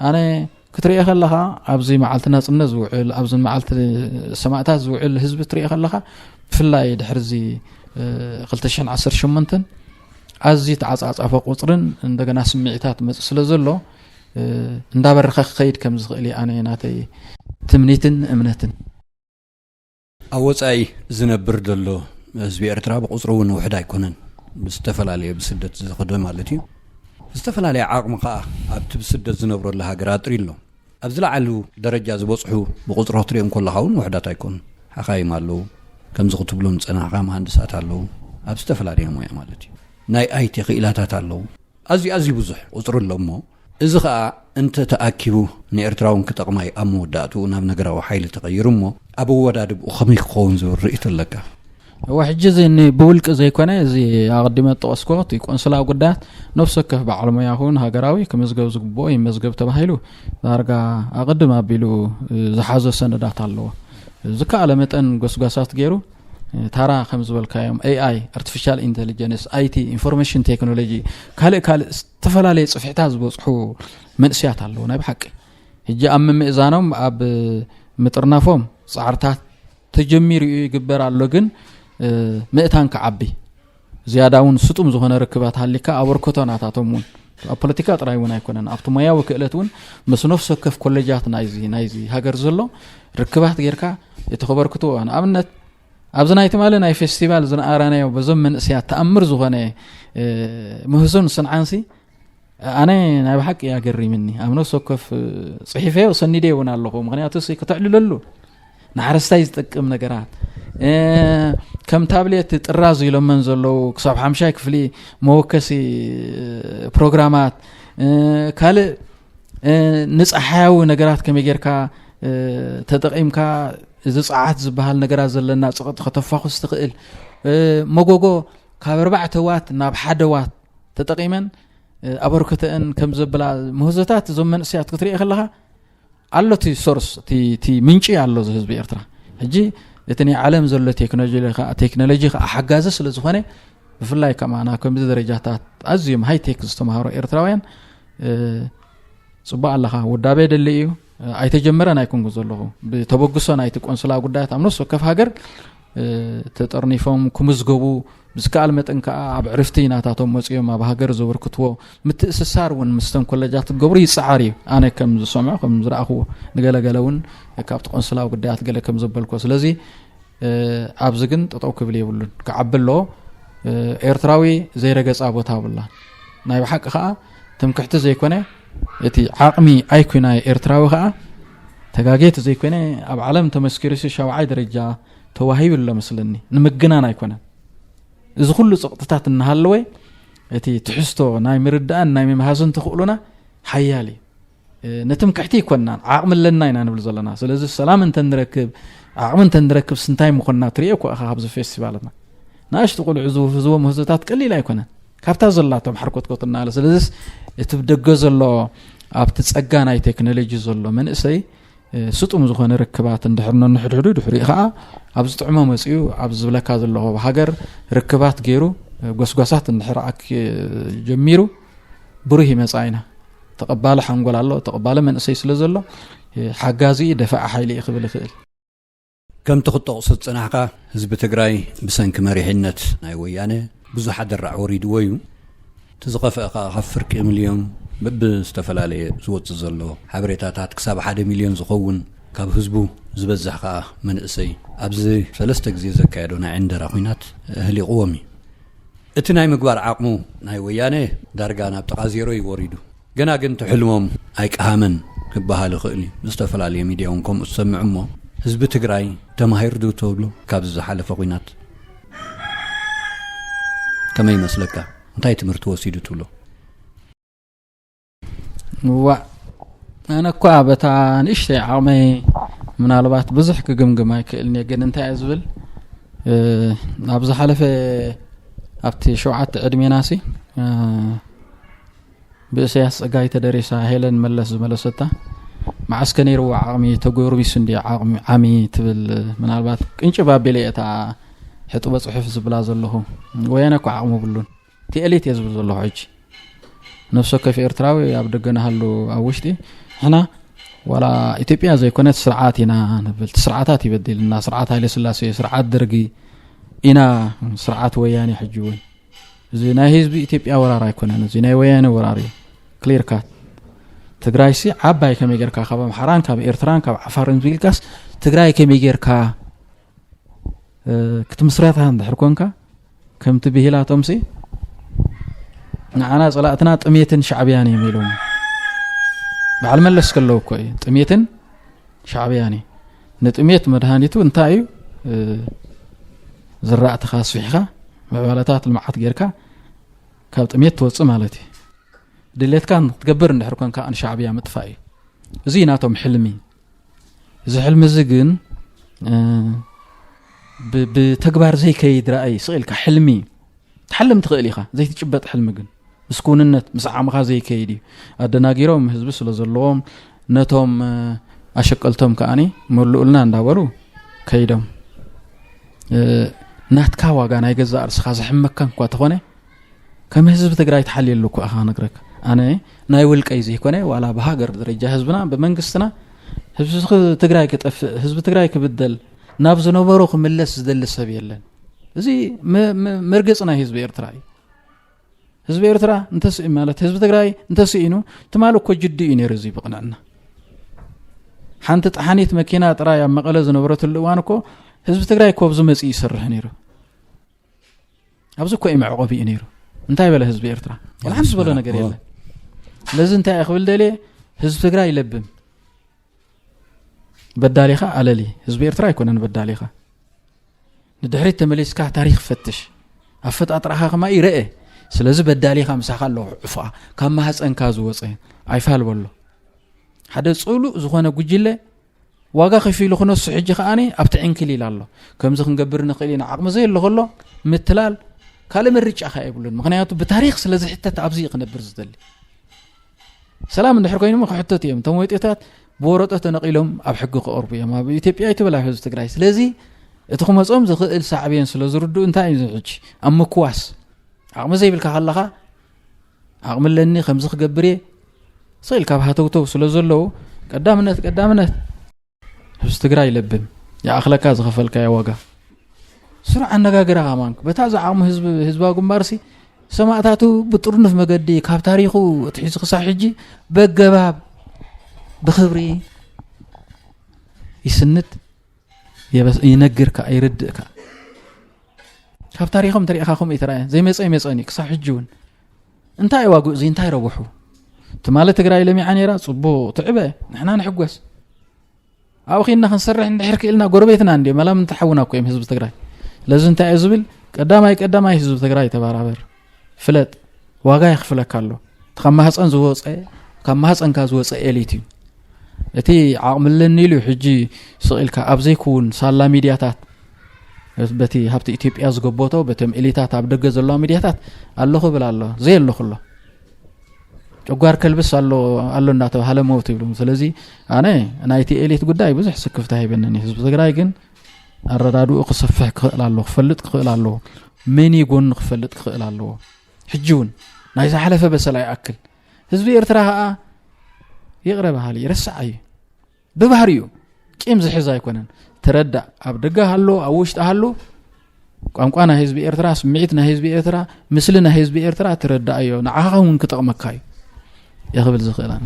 ኣነ ክትሪኦ ከለኻ ኣብዚ መዓልቲ ናፅነት ዝውዕል ኣብዚ መዓልቲ ሰማእታት ዝውዕል ህዝቢ ትሪኦ ከለኻ ብፍላይ ድሕርዚ ክልተ ሽሕን ዓሰርተ ሸሞንተን ኣዝዩ ተዓፃፃፈ ቁፅርን እንደገና ስምዒታት መፅእ ስለ ዘሎ እንዳበረኸ ክኸይድ ከም ዝኽእል እዩ ኣነ ናተይ ትምኒትን እምነትን። ኣብ ወጻኢ ዝነብር ዘሎ ህዝቢ ኤርትራ ብቁጽሪ እውን ውሕድ ኣይኮነን። ብዝተፈላለየ፣ ብስደት ዝኸደ ማለት እዩ። ዝተፈላለየ ዓቕሚ ከኣ ኣብቲ ብስደት ዝነብረሉ ሃገር ኣጥሪ ኣሎ። ኣብ ዝለዓሉ ደረጃ ዝበጽሑ ብቁጽሪ ክትሪኦም ከለኻ እውን ውሕዳት ኣይኮኑን። ሓኻይም ኣለዉ፣ ከምዚ ክትብሎም ዝጸናሕካ መሃንድሳት ኣለዉ፣ ኣብ ዝተፈላለየ ሞያ ማለት እዩ። ናይ ኣይቲ ክኢላታት ኣለዉ። ኣዝዩ ኣዝዩ ብዙሕ ቁጽሪ ኣሎ እሞ፣ እዚ ኸኣ እንተ ተኣኪቡ ንኤርትራውን ክጠቕማ እዩ። ኣብ መወዳእትኡ ናብ ነገራዊ ሓይሊ ተቐይሩ እሞ፣ ኣብ ኣወዳድብኡ ከመይ ክኸውን ዝብል ርእይቶ ኣለካ? እወ፣ ሕጂ እዚ ን-፣ ብውልቂ ዘይኮነ፣ እዚ ኣቐዲመ ዝጠቐስኩዎ እቲ ቆንስላ ጉዳያት ነፍሲ ወከፍ በዓል ሞያ ኹን ሃገራዊ ክምዝገብ ዝግብኦ ይመዝገብ ተባሂሉ ዳርጋ ኣቐድም ኣቢሉ ዝሓዞ ሰነዳት ኣለዎ። ዝከኣለ መጠን ጎስጓሳት ገይሩ፣ ታራ ከም ዝበልካዮም ኤኣይ፣ ኣርቲፊሻል ኢንተሊጀንስ፣ ኣይቲ፣ ኢንፎርሜሽን ቴክኖሎጂ፣ ካልእ ካልእ ዝተፈላለየ ጽፍሕታት ዝበጽሑ መንእሰያት ኣለዉ። ናይ ብሓቂ ሕጂ ኣብ ምምእዛኖም፣ ኣብ ምጥርናፎም ጻዕርታት ተጀሚሩ እዩ፣ ይግበር ኣሎ። ግን፣ እ፣ ምእታን ክዓቢ፣ ዝያዳ እውን ስጡም ዝኾነ ርክባት ሃሊካ ኣበርክቶ ናታቶም እውን ኣብ ፖለቲካ ጥራይ እውን ኣይኮነን፣ ኣብቲ ሞያዊ ክእለት እውን ምስ ነፍሲ ወከፍ ኮሌጃት ናይዚ፣ ናይዚ ሃገር ዘሎ ርክባት ጌርካ እቲ ከበርክትዎ። ንኣብነት ኣብዚ ናይ ትማሊ ናይ ፌስቲቫል ዝነኣራናዮ በዞም መንእሰያት ተኣምር ዝኾነ፣ እ፣ ምህዞን ስንዓንሲ ኣነ ናይ ብሓቂ እያ ገሪምኒ። ኣብ ነፍሲ ወከፍ ጽሒፈዮ ሰኒደ እውን ኣለኹ። ምኽንያቱ ሲ ክተዕልለሉ ንሓረስታይ ዝጠቅም ነገራት፣ እ፣ ከም ታብሌት ጥራዝ ኢሎመን ዘለዉ ክሳብ ሓምሻይ ክፍሊ መወከሲ፣ እ፣ ፕሮግራማት፣ እ፣ ካልእ፣ እ፣ ንጸሓያዊ ነገራት ከመይ ጌርካ፣ እ፣ ተጠቒምካ እዚ ጸዓት ዝበሃል ነገራት ዘለና ጽቕጥ ከተፋኹስ ትኽእል፣ እ፣ መጎጎ ካብ ኣርባዕተ ዋት ናብ ሓደ ዋት ተጠቒመን፣ እ፣ ኣበርክተአን ከም ዘብላ ምህዞታት እዞም መንእሰያት ክትርኢ ከለኻ ኣሎ እቲ ሶርስ፣ እቲ፣ እቲ ምንጪ ኣሎ እዚ ህዝቢ ኤርትራ። ሕጂ እቲ ናይ ዓለም ዘሎ ቴክኖሎጂ ከኣ፣ ቴክኖሎጂ ከኣ ሓጋዚ ስለ ዝኾነ፣ ብፍላይ ከማና ከምዚ ደረጃታት ኣዝዮም ሃይቴክ ዝተምሃሩ ኤርትራውያን፣ እ፣ ጽቡቕ ኣለኻ፣ ውዳበ የድሊ እዩ። ኣይተጀመረን ኣይኮንኩ ዘለኹ። ብተበግሶ ናይቲ ቆንስላ ጉዳያት ኣብ ነፍሲ ወከፍ ሃገር፣ እ፣ ተጠርኒፎም ክምዝገቡ፣ ብዝከኣል መጠን ከኣ ኣብ ዕርፍቲ ናታቶም መጺኦም ኣብ ሃገር ዘበርክትዎ ምትእስሳር እውን ምስተን ኮለጃት ክገብሩ ይጸዓር እዩ። ኣነ ከም ዝሰምዖ፣ ከም ዝረኣኽዎ፣ ንገለገለ እውን ካብቲ ቆንስላዊ ጉዳያት ገለ ከም ዘበልኮ። ስለዚ፣ እ፣ ኣብዚ ግን ጠጠው ክብል የብሉን፣ ክዓቢ ኣለዎ። እ፣ ኤርትራዊ ዘይረገጻ ቦታ ኣብላ። ናይ ብሓቂ ከኣ ትምክሕቲ ዘይኮነ፣ እቲ ዓቕሚ ኣይኩ ናይ ኤርትራዊ ከኣ ተጋጌቲ ዘይኮነ፣ ኣብ ዓለም ተመስኪሩሲ ሻውዓይ ደረጃ ተዋሂቡ ኣሎ መስለኒ። ንምግናን ኣይኮነን። እዚ ኩሉ ጸቕጥታት እናሃለወ፣ እቲ ትሕዝቶ ናይ ምርዳእን ናይ ምምሃዝን ተኽእሎና ሓያል እዩ። እ፣ ንትምክሕቲ ይኮንናን፣ ዓቕሚ ኣለና ኢና ንብል ዘለና። ስለዚ ሰላም እንተ ንረክብ፣ ዓቕሚ እንተ ንረክብ፣ ስንታይ ምኾንና ትርእዮ እኮ ኢኻ ካብዚ ፌስቲቫልና። ንኣሽቱ ቆልዑ ዝውህዝዎ ምህዞታት ቀሊል ኣይኮነን። ካብታ ዘላቶም ሓርኮትኮት እናበለ። ስለዚስ እቲ ብደገ ዘሎ ኣብቲ ጸጋ ናይ ቴክኖሎጂ ዘሎ መንእሰይ፣ እ፣ ስጡም ዝኾነ ርክባት እንድሕር ነንሕድሕዱ፣ ድሕሪኡ ኸኣ ኣብ ዝጥዕሞ መጺኡ ኣብ ዝብለካ ዘለኹ ሃገር ርክባት ገይሩ፣ እ፣ ጎስጓሳት እንድሕር ኣክ-፣ ጀሚሩ፣ ብሩህ ይመጻ ኢና። ተቐባሊ ሓንጎል ኣሎ፣ ተቐባሊ መንእሰይ ስለ ዘሎ፣ እ፣ ሓጋዚ እዩ፣ ደፋኢ ሓይሊ እዩ ክብል ይኽእል። ከምቲ ክትጠቕሶ ዝጸናሕካ፣ ህዝቢ ትግራይ ብሰንኪ መሪሕነት ናይ ወያነ ብዙሕ ኣደራዕ ወሪድዎ እዩ። እቲ ዝኸፍአ ከኣ ካብ ፍርቂ ሚልዮን በብዝተፈላለየ ዝወጽእ ዘሎ ሓበሬታታት ክሳብ ሓደ ሚልዮን ዝኸውን ካብ ህዝቡ ዝበዝሕ ከኣ መንእሰይ ኣብዚ ሰለስተ ግዜ ዘካየዶ ናይ ዕንደራ ኲናት ኣህሊቕዎም እዩ። እቲ ናይ ምግባር ዓቕሙ ናይ ወያነ ዳርጋ ናብ ጥቓ ዜሮ እዩ ወሪዱ። ገና ግን እቲ ሕልሞም ኣይቀሃመን ክበሃል ይኽእል እዩ። ብዝተፈላለየ ሚድያ እውን ከምኡ ትሰምዕ እሞ፣ ህዝቢ ትግራይ ተማሂሩ ዶ ተብሎ ካብዚ ዝሓለፈ ኲናት? ከመይ ይመስለካ? እንታይ ትምህርቲ ወሲዱ ትብሎ? ዋእ፣ ኣነ እኳ በታ ንእሽተይ ዓቕመይ ምናልባት ብዙሕ ክግምግም ኣይክእልን እየ፣ ግን እንታይ እየ ዝብል፣ እ፣ ኣብ ዝሓለፈ፣ ኣብቲ ሸውዓተ ዕድሜናሲ፣ እ፣ ብእሰያስ ጸጋይ ተደሪሳ ሄለን መለስ ዝመለሰታ፣ መዓስከ ነይርዎ ዓቕሚ፣ ተጎርቢሱ እንዲ ዓቕሚ ዓሚ ትብል፣ ምናልባት ቅንጭብ ኣቢለ እየ እታ ሕጡበ ጽሑፍ ዝብላ ዘለኹ። ወያነ እኮ ዓቕሚ ብሉን። እቲ ኤሊት እየ ዝብል ዘለኹ ሕጂ። ነፍሲ ወከፍ ኤርትራዊ ኣብ ደገ ንሃሉ ኣብ ውሽጢ፣ ንሕና ዋላ ኢትዮጵያ ዘይኮነት ስርዓት ኢና ንብል። እቲ ስርዓታት ይበድልና። ስርዓት ሃይለ ስላሴ፣ ስርዓት ደርጊ ኢና፣ ስርዓት ወያኔ ሕጂ እውን። እዚ ናይ ህዝቢ ኢትዮጵያ ወራር ኣይኮነን፣ እዚ ናይ ወያነ ወራር እዩ። ክሊር ካት። ትግራይሲ ዓባይ ከመይ ጌርካ ካብ ኣምሓራን ካብ ኤርትራን ካብ ዓፋርን ኢልካስ ትግራይ ከመይ ጌርካ ክትምስረታ እንድሕር ኮንካ፣ ከምቲ ብሂላቶምሲ ንዓና ጸላእትና ጥሜትን ሻዕብያን እዮም ኢሎም። በዓል መለስ ከለዉ እኮ እዩ ጥሜትን ሻዕብያን እዩ። ንጥሜት መድሃኒቱ እንታይ እዩ? ዝራእትኻ ኣስፊሕካ፣ ምዕባለታት ልምዓት ጌርካ ካብ ጥሜት ትወፅእ ማለት እዩ። ድሌትካ ክትገብር እንድሕር ኮንካ ንሻዕብያ ምጥፋእ እዩ። እዚ እዩ ናቶም ሕልሚ። እዚ ሕልሚ እዚ ግን ብተግባር ዘይከይድ ራእይ ስቕ ኢልካ ሕልሚ ትሓልም ትኽእል ኢኻ። ዘይትጭበጥ ሕልሚ ግን ምስ ክውንነት ምስ ዓቕምኻ ዘይከይድ እዩ። ኣደናጊሮም ህዝቢ ስለ ዘለዎም ነቶም ኣሸቀልቶም ከኣኒ መሉኡልና እንዳበሉ ከይዶም ናትካ ዋጋ ናይ ገዛእ ርእስኻ ዘሕመካ እንኳ ተኾነ ከም ህዝቢ ትግራይ ትሓልየሉ እኮ ኢኻ ክነግረካ። ኣነ ናይ ውልቀይ ዘይኮነ ዋላ ብሃገር ደረጃ ህዝብና ብመንግስትና ህዝቢ ትግራይ ክጠፍእ ህዝቢ ትግራይ ክብደል ናብ ዝነበሮ ክምለስ ዝደሊ ሰብ የለን። እዚ መርገፂ ናይ ህዝቢ ኤርትራ እዩ። ህዝቢ ኤርትራ እንተስኢ ማለት ህዝቢ ትግራይ እንተስኢኑ ትማል እኮ ጅዲ እዩ ነይሩ። እዚ ብቕንዕና ሓንቲ ጠሓኒት መኪና ጥራይ ኣብ መቐለ ዝነበረትሉ እዋን እኮ ህዝቢ ትግራይ እኮ ኣብዚ መፂኡ ይሰርሕ ነይሩ። ኣብዚ እኮ እዩ መዕቆቢ እዩ ነይሩ። እንታይ በለ ህዝቢ ኤርትራ? ወላ ሓንቲ ዝበሎ ነገር የለን። ስለዚ እንታይ እየ ክብል ደልየ፣ ህዝቢ ትግራይ ይለብም። በዳሊኻ ኣለሊ። ህዝቢ ኤርትራ ኣይኮነን በዳሊኻ። ንድሕሪት ተመሊስካ ታሪኽ ፈትሽ። ኣፈጣጥራኻ ከማ ይረአ። ስለዚ በዳሊኻ ምሳኻ ኣለኹ ዕፉኣ። ካብ ማህፀንካ ዝወፀ ኣይፋል በሎ። ሓደ ፅሉእ ዝኾነ ጉጅለ ዋጋ ከፊሉ ክነሱ ሕጂ ከኣኒ ኣብቲ ዕንክሊል ኣሎ። ከምዚ ክንገብር ንኽእል ኢና። ዓቕሚ ዘየሎ ከሎ ምትላል ካልእ ምርጫ ከ የብሉን። ምኽንያቱ ብታሪኽ ስለ ዝሕተት ኣብዚ እዩ ክነብር ዝደሊ። ሰላም እንድሕር ኮይኖም ክሕተቱ እዮም። እቶም ወይጦታት ብወረጦ ተነቒሎም ኣብ ሕጊ ክቐርቡ እዮም። ኣብ ኢትዮጵያ ኣይትበል ኣብ ህዝቢ ትግራይ። ስለዚ እቲ ክመጾም ዝኽእል ሳዕቤን ስለ ዝርድኡ እንታይ እዩ ሕጂ ኣብ ምክዋስ ዓቕሚ ዘይብልካ ከለኻ ዓቕሚ ኣለኒ ከምዚ ክገብር እየ ስቕ ኢልካ ኣብ ሃተውተው ስለ ዘለዉ ቀዳምነት ቀዳምነት ህዝቢ ትግራይ ለብም ይኣኽለካ ዝኸፈልካዮ ዋጋ። ስሩዕ ኣነጋግራ ከማን በታ ዝዓቕሙ ህዝቢ ህዝባዊ ግንባርሲ ሰማእታቱ ብጥርኑፍ መገዲ ካብ ታሪኹ ኣትሒዙ ክሳብ ሕጂ በገባብ ብኽብሪ ይስንድ፣ የበስ- ይነግርካ፣ ይርድእካ። ካብ ታሪኾም ተሪእኻ ከምኡ ይተራእየ ዘይመፀ ይመፀን እዩ ክሳብ ሕጂ እውን። እንታይ ዋግኡ እዚ እንታይ ረብሑ? ትማሊ ትግራይ ለሚዓ ነይራ፣ ፅቡቕ ትዕበ፣ ንሕና ንሕጎስ። ኣብኡ ኺድና ክንሰርሕ እንድሕር ክእልና ጎረቤትና እንድዮም፣ መላም እንተሓውና እኮ እዮም ህዝቢ ትግራይ። ስለዚ እንታይ እየ ዝብል? ቀዳማይ ቀዳማይ ህዝቢ ትግራይ ተባራበር፣ ፍለጥ፣ ዋጋ የኽፍለካ ኣሎ። እቲ ካብ ማህፀን ዝወፀ ካብ ማህፀንካ ዝወፀ ኤሊት እዩ። እቲ ዓቕሚ ኣለኒ ኢሉ ሕጂ ስቕ ኢልካ ኣብ ዘይክውን ሳላ ሚድያታት በቲ ሃብቲ ኢትዮጵያ ዝገበቶ በቶም ኤሊታት ኣብ ደገ ዘለዋ ሚድያታት ኣለኹ ብል ኣሎ ዘየለኹ ኣሎ ጨጓር ከልብስ ኣሎ ኣሎ እናተባሃለ መውት ይብሉ። ስለዚ ኣነ ናይቲ ኤሊት ጉዳይ ብዙሕ ስክፍታ ሂበንን እዩ። ህዝቢ ትግራይ ግን ኣረዳድኡ ክሰፍሕ ክኽእል ኣለዎ፣ ክፈልጥ ክኽእል ኣለዎ፣ መን እዩ ጎኑ ክፈልጥ ክኽእል ኣለዎ። ሕጂ እውን ናይ ዝሓለፈ በሰላ ይኣክል። ህዝቢ ኤርትራ ከዓ ይቕረ በሃሊ ረሳዕ እዩ። ብባህሪኡ ቂም ዝሕዝ ኣይኮነን። ተረዳእ፣ ኣብ ደገ ሃሎ ኣብ ውሽጢ ሃሎ ቋንቋ ናይ ህዝቢ ኤርትራ፣ ስምዒት ናይ ህዝቢ ኤርትራ፣ ምስሊ ናይ ህዝቢ ኤርትራ ትረዳእዮ፣ ንዓኻ እውን ክጠቕመካ እዩ። እየ ክብል ዝኽእል ኣነ።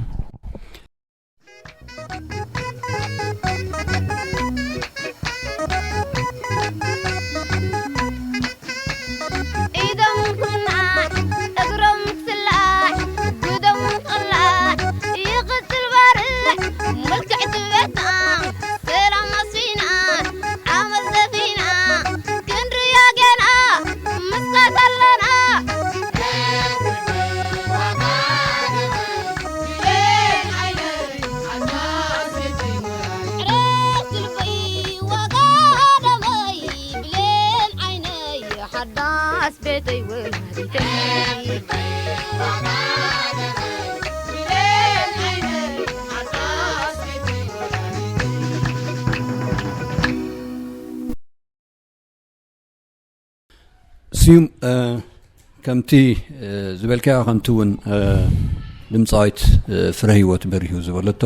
ኢዶም ኩናዕ እግሮም ስላዕ ጉዶም ኸላዕ ይቕጽል ባርዕ መልክዕ ትበታ ሰላም ኣስፊና ዓመት ዘፊና ክንድያ ገና ምስቃት ኣለና። ስዩም፣ ከምቲ ዝበልካዮ፣ ከምቲ እውን ድምፃዊት ፍረ ህይወት በሪሁ ዝበለቶ፣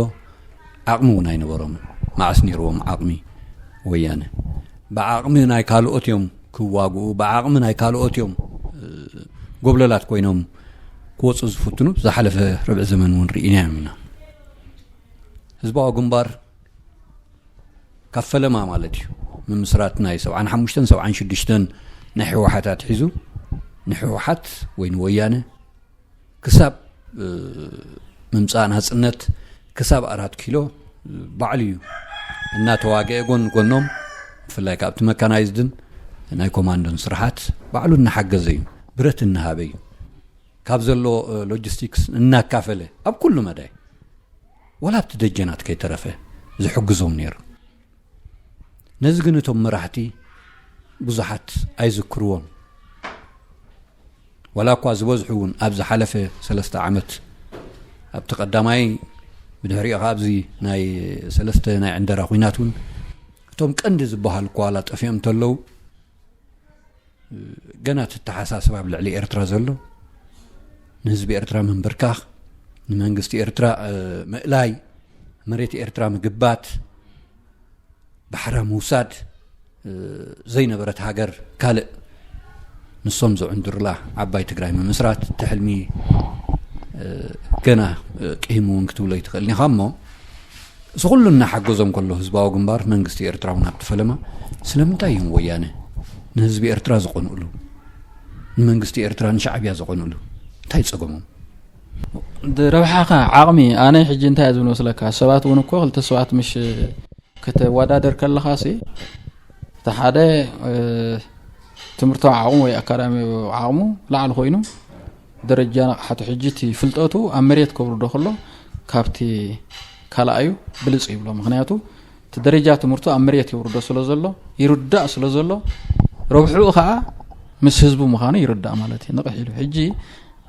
ዓቕሚ እውን ኣይነበሮምን። መዓስ ነይርዎም ዓቕሚ ወያነ? ብዓቕሚ ናይ ካልኦት እዮም ክዋግኡ፣ ብዓቕሚ ናይ ካልኦት እዮም ጎብለላት ኮይኖም ክወፁ ዝፍትኑ። ዝሓለፈ ርብዒ ዘመን እውን ርኢናዮም ኢና። ህዝባዊ ግንባር ካብ ፈለማ ማለት እዩ። ምምስራት ናይ ሰብዓን ሓሙሽተን ሰብዓን ሽዱሽተን ናይ ህወሓት ኣትሒዙ ንህወሓት ወይ ንወያነ ክሳብ ምምፃእ ናፅነት ክሳብ ኣራት ኪሎ ባዕሉ እዩ እናተዋገአ ጎን ጎኖም፣ ብፍላይ ካብቲ መካናይዝድን ናይ ኮማንዶን ስርሓት ባዕሉ እናሓገዘ እዩ። ብረት እናሃበ እዩ። ካብ ዘሎ ሎጂስቲክስ እናካፈለ ኣብ ኩሉ መዳይ፣ ወላ ኣብቲ ደጀናት ከይተረፈ ዝሕግዞም ነይሩ። ነዚ ግን እቶም መራሕቲ ብዙሓት ኣይዝክርዎን። ዋላ እኳ ዝበዝሑ እውን ኣብ ዝሓለፈ ሰለስተ ዓመት፣ ኣብቲ ቀዳማይ፣ ብድሕሪኡ ከ ኣብዚ ናይ ሰለስተ ናይ ዕንደራ ኲናት እውን እቶም ቀንዲ ዝበሃሉ እኳ ዋላ ጠፊኦም እንተለዉ፣ ገና እቲ ኣተሓሳስባ ኣብ ልዕሊ ኤርትራ ዘሎ፣ ንህዝቢ ኤርትራ ምንብርካኽ፣ ንመንግስቲ ኤርትራ ምእላይ፣ መሬት ኤርትራ ምግባት፣ ባሕራ ምውሳድ፣ ዘይነበረት ሃገር ካልእ ንሶም ዝዕንድሩላ ዓባይ ትግራይ ምምስራት፣ እቲ ሕልሚ ገና ቅሂሙ እውን ክትብሎ ኣይትኽእልን ኢኻ። እሞ እዚ ኩሉ እናሓገዞም ከሎ ህዝባዊ ግንባር፣ መንግስቲ ኤርትራ እውን ኣብቲ ፈለማ፣ ስለምንታይ እዮም ወያነ ንህዝቢ ኤርትራ ዝቐንኡሉ? ንመንግስቲ ኤርትራ፣ ንሻዕብያ ዝቐንኡሉ እንታይ ጸገሞም? ረብሓኻ ዓቕሚ፣ ኣነ ሕጂ እንታይ እየ ዝብል መስለካ? ሰባት እውን እኮ ክልተ ሰባት ምሽ ከተወዳደር ከለኻ ሲ፣ እቲ ሓደ ትምህርታዊ ዓቕሙ ወይ ኣካዳሚያዊ ዓቕሙ ላዕሊ ኮይኑ፣ ደረጃ ንቕሓቱ፣ ሕጂ እቲ ፍልጠቱ ኣብ መሬት ከውርዶ ከሎ ካብቲ ካልኣዩ ብልፅ ይብሎ። ምክንያቱ እቲ ደረጃ ትምህርቱ ኣብ መሬት የውርዶ ስለ ዘሎ፣ ይርዳእ ስለ ዘሎ፣ ረብሕኡ ከዓ ምስ ህዝቡ ምዃኑ ይርዳእ ማለት እዩ። ንቕሕ ኢሉ ሕጂ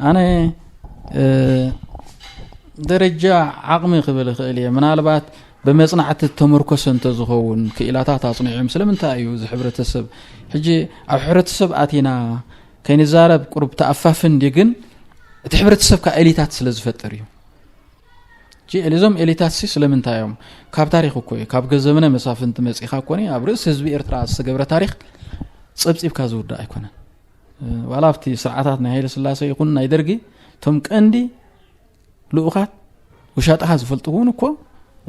ኣነ ደረጃ ዓቕሚ ክብል እኽእል እየ። ምናልባት ብመፅናዕቲ ተመርኮሰ እንተዝኸውን፣ ክኢላታት ኣፅኒዖም፣ ስለምንታይ እዩ እዚ ሕብረተሰብ፣ ሕጂ ኣብ ሕብረተሰብ ኣቲና ከይንዛረብ ቁሩብ ተኣፋፍን ድዩ? ግን እቲ ሕብረተሰብ ካብ ኤሊታት ስለ ዝፈጥር እዩ። ሕጂ እዞም ኤሊታት ሲ ስለምንታይ እዮም? ካብ ታሪኽ እኮ እዩ። ካብ ገዘመነ መሳፍንቲ መፂኻ እኮ፣ ኣብ ርእሲ ህዝቢ ኤርትራ ዝተገብረ ታሪኽ ፀብፂብካ ዝውዳእ ኣይኮነን። ዋላ ኣብቲ ስርዓታት ናይ ሃይለ ስላሴ ይኹን ናይ ደርጊ፣ እቶም ቀንዲ ልኡኻት ውሻጥኻ ዝፈልጡ እውን እኮ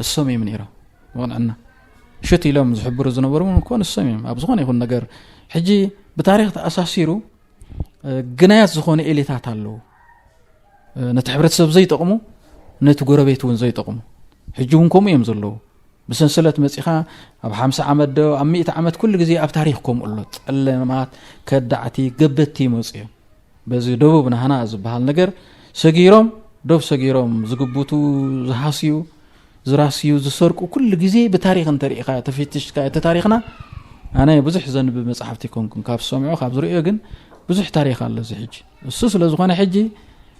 እሶም እዮም ነይሮም። ብቕንዕና ሽት ኢሎም ዝሕብሩ ዝነበሩ እውን እኮ ንሶም እዮም። ኣብ ዝኾነ ይኹን ነገር ሕጂ ብታሪኽ ተኣሳሲሩ ግናያት ዝኾነ ኤሊታት ኣለዉ። ነቲ ሕብረተሰብ ዘይጠቕሙ፣ ነቲ ጎረቤት እውን ዘይጠቕሙ። ሕጂ እውን ከምኡ እዮም ዘለዉ። ብሰንሰለት መፂኻ ኣብ ሓምሳ ዓመት ዶ ኣብ ሚእቲ ዓመት ኩሉ ግዜ ኣብ ታሪኽ ከምኡ ኣሎ። ጸለማት፣ ከዳዕቲ፣ ገበትቲ ይመፁ እዮም። በዚ ደቡብ ናህና ዝበሃል ነገር ሰጊሮም፣ ዶብ ሰጊሮም ዝግብቱ፣ ዝሃስዩ፣ ዝራስዩ፣ ዝሰርቁ ኩሉ ግዜ ብታሪኽ እንተሪኢኻ፣ ተፈቲሽካ እቲ ታሪኽና፣ ኣነ ብዙሕ ዘንብብ መጽሓፍቲ ኣይኮንኩን፣ ካብ ዝሰምዖ ካብ ዝርእዮ ግን ብዙሕ ታሪኽ ኣሎ። እዚ ሕጂ እሱ ስለ ዝኾነ ሕጂ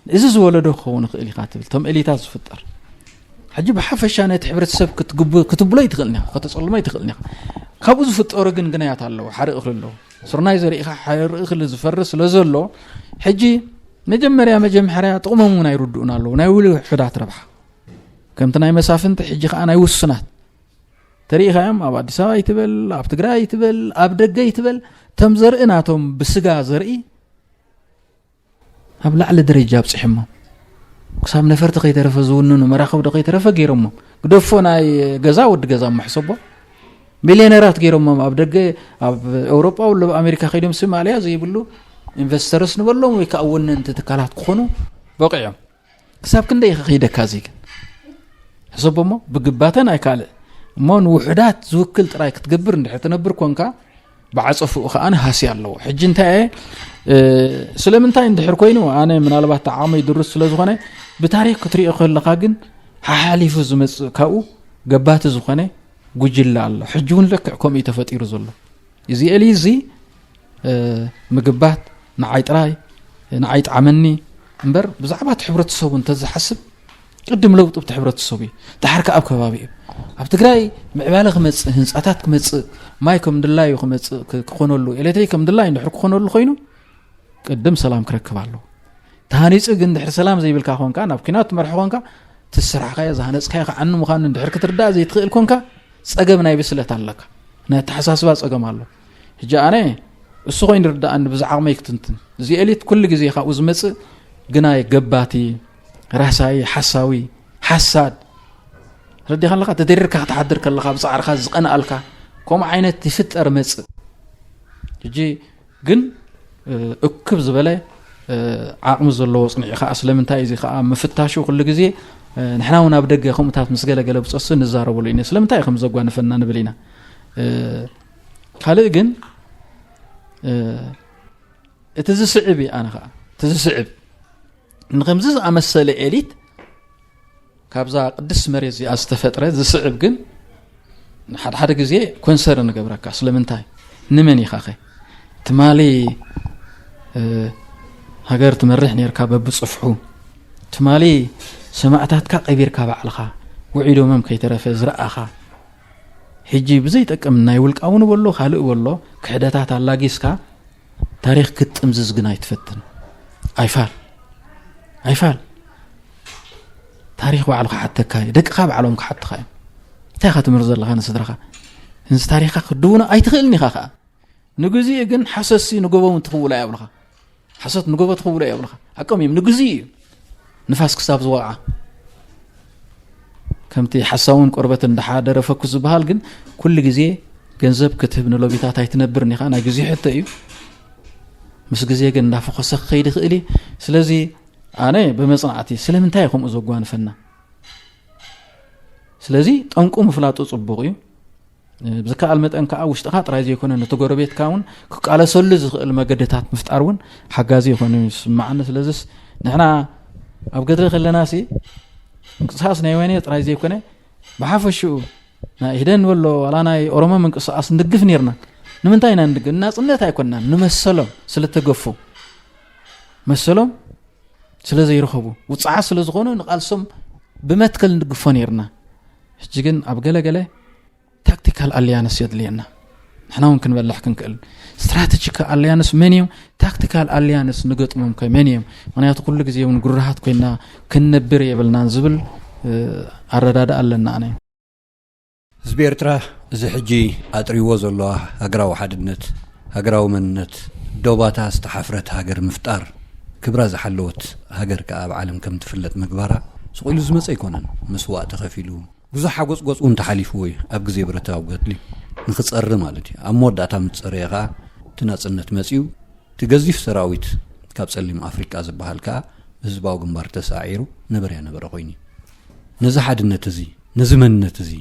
እዚ ዝወለዶ ክኸውን ይኽእል ኢኻ ትብል፣ እቶም ኤሊታት ዝፍጠር ሕጂ ብሓፈሻ ነቲ ሕብረተሰብ ክትብሎ ይትኽእልን ኢኻ፣ ከተጸልሞ ይትኽእልን ኢኻ። ካብኡ ዝፍጠሩ ግን ግናያት ኣለዉ፣ ሓርኢ እኽሊ ኣለዉ። ስርናይ ዘሪእኻ ሓርኢ እኽሊ ዝፈሪ ስለ ዘሎ ሕጂ መጀመርያ መጀመርያ ጥቕሞም እውን ኣይርድኡን ኣለዉ፣ ናይ ውሑዳት ረብሓ። ከምቲ ናይ መሳፍንቲ ሕጂ ኸዓ ናይ ውሱናት ተሪኢኻ እዮም። ኣብ ኣዲስ ኣበባ ይትበል፣ ኣብ ትግራይ ይትበል፣ ኣብ ደገ ይትበል፣ እቶም ዘርኢ ናቶም ብስጋ ዘርኢ ኣብ ላዕሊ ደረጃ ኣብፂሖሞ፣ ክሳብ ነፈርቲ ከይተረፈ ዝውንኑ፣ መራኽብ ዶ ከይተረፈ ገይሮሞ። ግደፎ ናይ ገዛ፣ ወዲ ገዛ እሞ ሕሰቦ። ሚልዮነራት ገይሮሞም። ኣብ ደገ፣ ኣብ ኤውሮጳ፣ ወላ ኣብ ኣሜሪካ ከይዶም ሲ ማልያ ዘይብሉ ኢንቨስተርስ ንበሎም ወይ ከዓ ወነንቲ ትካላት ክኾኑ በቂዖም። ክሳብ ክንደይ ኢኻ ከይደካ እዚ ግን? ሕሰቦ እሞ፣ ብግባተ ናይ ካልእ እሞ ንውሑዳት ዝውክል ጥራይ ክትገብር እንድሕር ትነብር ኮንካ፣ ብዓጸፍኡ ከኣ ሃሲ ኣለዎ። ሕጂ እንታይ እየ፣ እ፣ ስለምንታይ እንድሕር ኮይኑ፣ ኣነ ምናልባት እቲ ዓቕመይ ድሩት ስለ ዝኾነ፣ ብታሪኽ ክትሪኦ ከለኻ ግን ሓሓሊፉ ዝመጽእ ካብኡ ገባቲ ዝኾነ ጉጅለ ኣሎ። ሕጂ እውን ልክዕ ከምኡ እዩ ተፈጢሩ ዘሎ። እዚ ኤሊ እዚ፣ እ፣ ምግባት ንዓይ ጥራይ፣ ንዓይ ጥዓመኒ እምበር፣ ብዛዕባ እቲ ሕብረተሰቡ እንተዝሓስብ፣ ቅድም ለውጢ ኣብቲ ሕብረተሰቡ እዩ። ደሓር ከኣ ኣብ ከባቢ እዩ። ኣብ ትግራይ ምዕባለ ክመጽእ፣ ህንጻታት ክመጽእ፣ ማይ ከም ድላዩ ክመጽእ፣ ክ-፣ ክኾነሉ፣ ኤሌክትሪክ ከም ድላዩ እንድሕር ክኾነሉ ኮይኑ፣ ቅድም ሰላም ክረክብ ኣለዎ። ተሃኒጹ ግን ድሕሪ ሰላም ዘይብልካ ኮንካ፣ ናብ ኲናት ትመርሖ ኮንካ፣ እቲ ዝሰራሕካዮ፣ ዝሃነጽካዮ ክዓኒ ምዃኑ እንድሕር ክትርዳእ ዘይትኽእል ኮንካ፣ ጸገም ናይ ብስለት ኣለካ። ናይ ኣተሓሳስባ ጸገም ኣሎ። ሕጂ ኣነ እሱ ኮይኑ ይርድኣኒ፣ ብዚ ዓቕመይ ክትንትን። እዚ ኤሊት ኩሉ ግዜ ካብኡ ዝመጽእ ግናይ፣ ገባቲ፣ ራሳይ፣ ሓሳዊ፣ ሓሳድ። ረዲኻ ኣለኻ? ተደሪርካ ክትሓድር ከለኻ፣ ብጻዕርኻ ዝቐንኣልካ፣ ከምኡ ዓይነት ይፍጠር መጽእ። ሕጂ ግን እክብ ዝበለ ዓቕሚ ዘለዎ ጽንዒ ከዓ ስለምንታይ እዚ ከዓ ምፍታሹ ኩሉ ግዜ ንሕና እውን ኣብ ደገ ከምኡታት ምስ ገለገለ ብፀሱ ንዛረበሉ ኢና። ስለምንታይ ከም ዘጓንፈና ንብል ኢና። ካልእ ግን እቲ ዝስዕብ እዩ። ኣነ ከዓ እቲ ዝስዕብ ንከምዚ ዝኣመሰለ ኤሊት ካብዛ ቅድስቲ መሬት እዚኣ ዝተፈጥረ ዝስዕብ ግን ሓደ ሓደ ግዜ ኮንሰር ንገብረካ። ስለምንታይ? ንመን ኢኻ ኸ ትማሊ ሃገር ትመርሕ ነርካ በብፅፍሑ? ትማሊ ሰማዕታትካ ቀቢርካ ባዕልኻ ውዒዶሞም ከይተረፈ ዝረኣኻ፣ ሕጂ ብዘይጠቅም ናይ ውልቃ እውን በሎ ካልእ በሎ ክሕደታት ኣላጊስካ ታሪኽ ክትጥምዝዝ ግን ኣይትፈትን። ኣይፋል ኣይፋል። ታሪኽ ባዕሉ ክሓተካ እዩ። ደቅኻ ባዕሎም ክሓቱኻ እዮም። እንታይ ኢኻ ትምህር ዘለኻ ንስድራኻ? እዚ ታሪኽካ ክትድውኖ ኣይትኽእልን ኢኻ ከዓ። ንግዚኡ ግን ሓሰሲ ንጎቦ እውን ትኽውሎ እያ ብልኻ። ሓሶት ንጎቦ ትኽውሎ እያ ብልኻ። ሓቆም እዮም። ንግዚኡ እዩ። ንፋስ ክሳብ ዝወቕዓ። ከምቲ ሓሳውን ቆርበት እንዳሓደረ ፈኩስ ዝበሃል ግን ኩሉ ግዜ ገንዘብ ክትህብ ንሎቢታት ኣይትነብርን ኢኻ። ናይ ግዜ ሕቶ እዩ። ምስ ግዜ ግን እንዳፈኾሰ ክኸይድ ይኽእል እዩ። ስለዚ ኣነ ብመጽናዕቲ ስለምንታይ እዩ ከምኡ ዘጓንፈና? ስለዚ ጠንቁ ምፍላጡ ጽቡቕ እዩ። ብዝከኣል መጠን ከዓ ውሽጥኻ ጥራይ ዘይኮነ ነቲ ጎረቤትካ እውን ክቃለሰሉ ዝኽእል መገድታት ምፍጣር እውን ሓጋዚ ይኾን እዩ ዝስምዓኒ። ስለዚስ ንሕና ኣብ ገድሊ ከለና ሲ ምንቅስቃስ ናይ ወያኔ ጥራይ ዘይኮነ ብሓፈሽኡ ናይ ኢህደን በሎ ዋላ ናይ ኦሮሞ ምንቅስቃስ ንድግፍ ነርና። ንምንታይ ኢና ንድግፍ? ናጽነት ኣይኮንናን፣ ንመሰሎም ስለተገፉ፣ መሰሎም ስለ ዘይረኸቡ፣ ውጽዓት ስለ ዝኾኑ ንቃልሶም ብመትከል ንድግፎ ነርና። ሕጂ ግን ኣብ ገለገለ ታክቲካል ኣሊያንስ የድልየና። ንሕና እውን ክንበልሕ ክንክእል። ስትራቴጂካል ኣሊያንስ መን እዮም? ታክቲካል ኣሊያንስ ንገጥሞም ከ መን እዮም? ምክንያቱ ኩሉ ግዜ እውን ጉራሃት ኮይና ክንነብር የብልናን ዝብል ኣረዳድኣ ኣለና። ኣነ ህዝቢ ኤርትራ እዚ ሕጂ ኣጥሪዎ ዘሎ ሃገራዊ ሓድነት፣ ሃገራዊ መንነት፣ ዶባታ ዝተሓፍረት ሃገር ምፍጣር፣ ክብራ ዝሓለወት ሃገር ከኣ ኣብ ዓለም ከም ትፍለጥ ምግባራ ስቕ ኢሉ ዝመጸ ኣይኮነን። መስዋእቲ ከፊሉ ብዙሕ ሓጎጽጎጽ እውን ተሓሊፍዎ እዩ። ኣብ ግዜ ብረታዊ ገድሊ ንኽጸሪ ማለት እዩ። ኣብ መወዳእታ ምስ ጸረየ ከኣ እቲ ናጽነት መጺኡ፣ እቲ ገዚፍ ሰራዊት ካብ ጸሊም ኣፍሪቃ ዝበሃል ከኣ ብህዝባዊ ግንባር ተሳዒሩ ነበረያ ነበረ ኮይኑ እዩ። ነዚ ሓድነት እዚ፣ ነዚ መንነት እዚ፣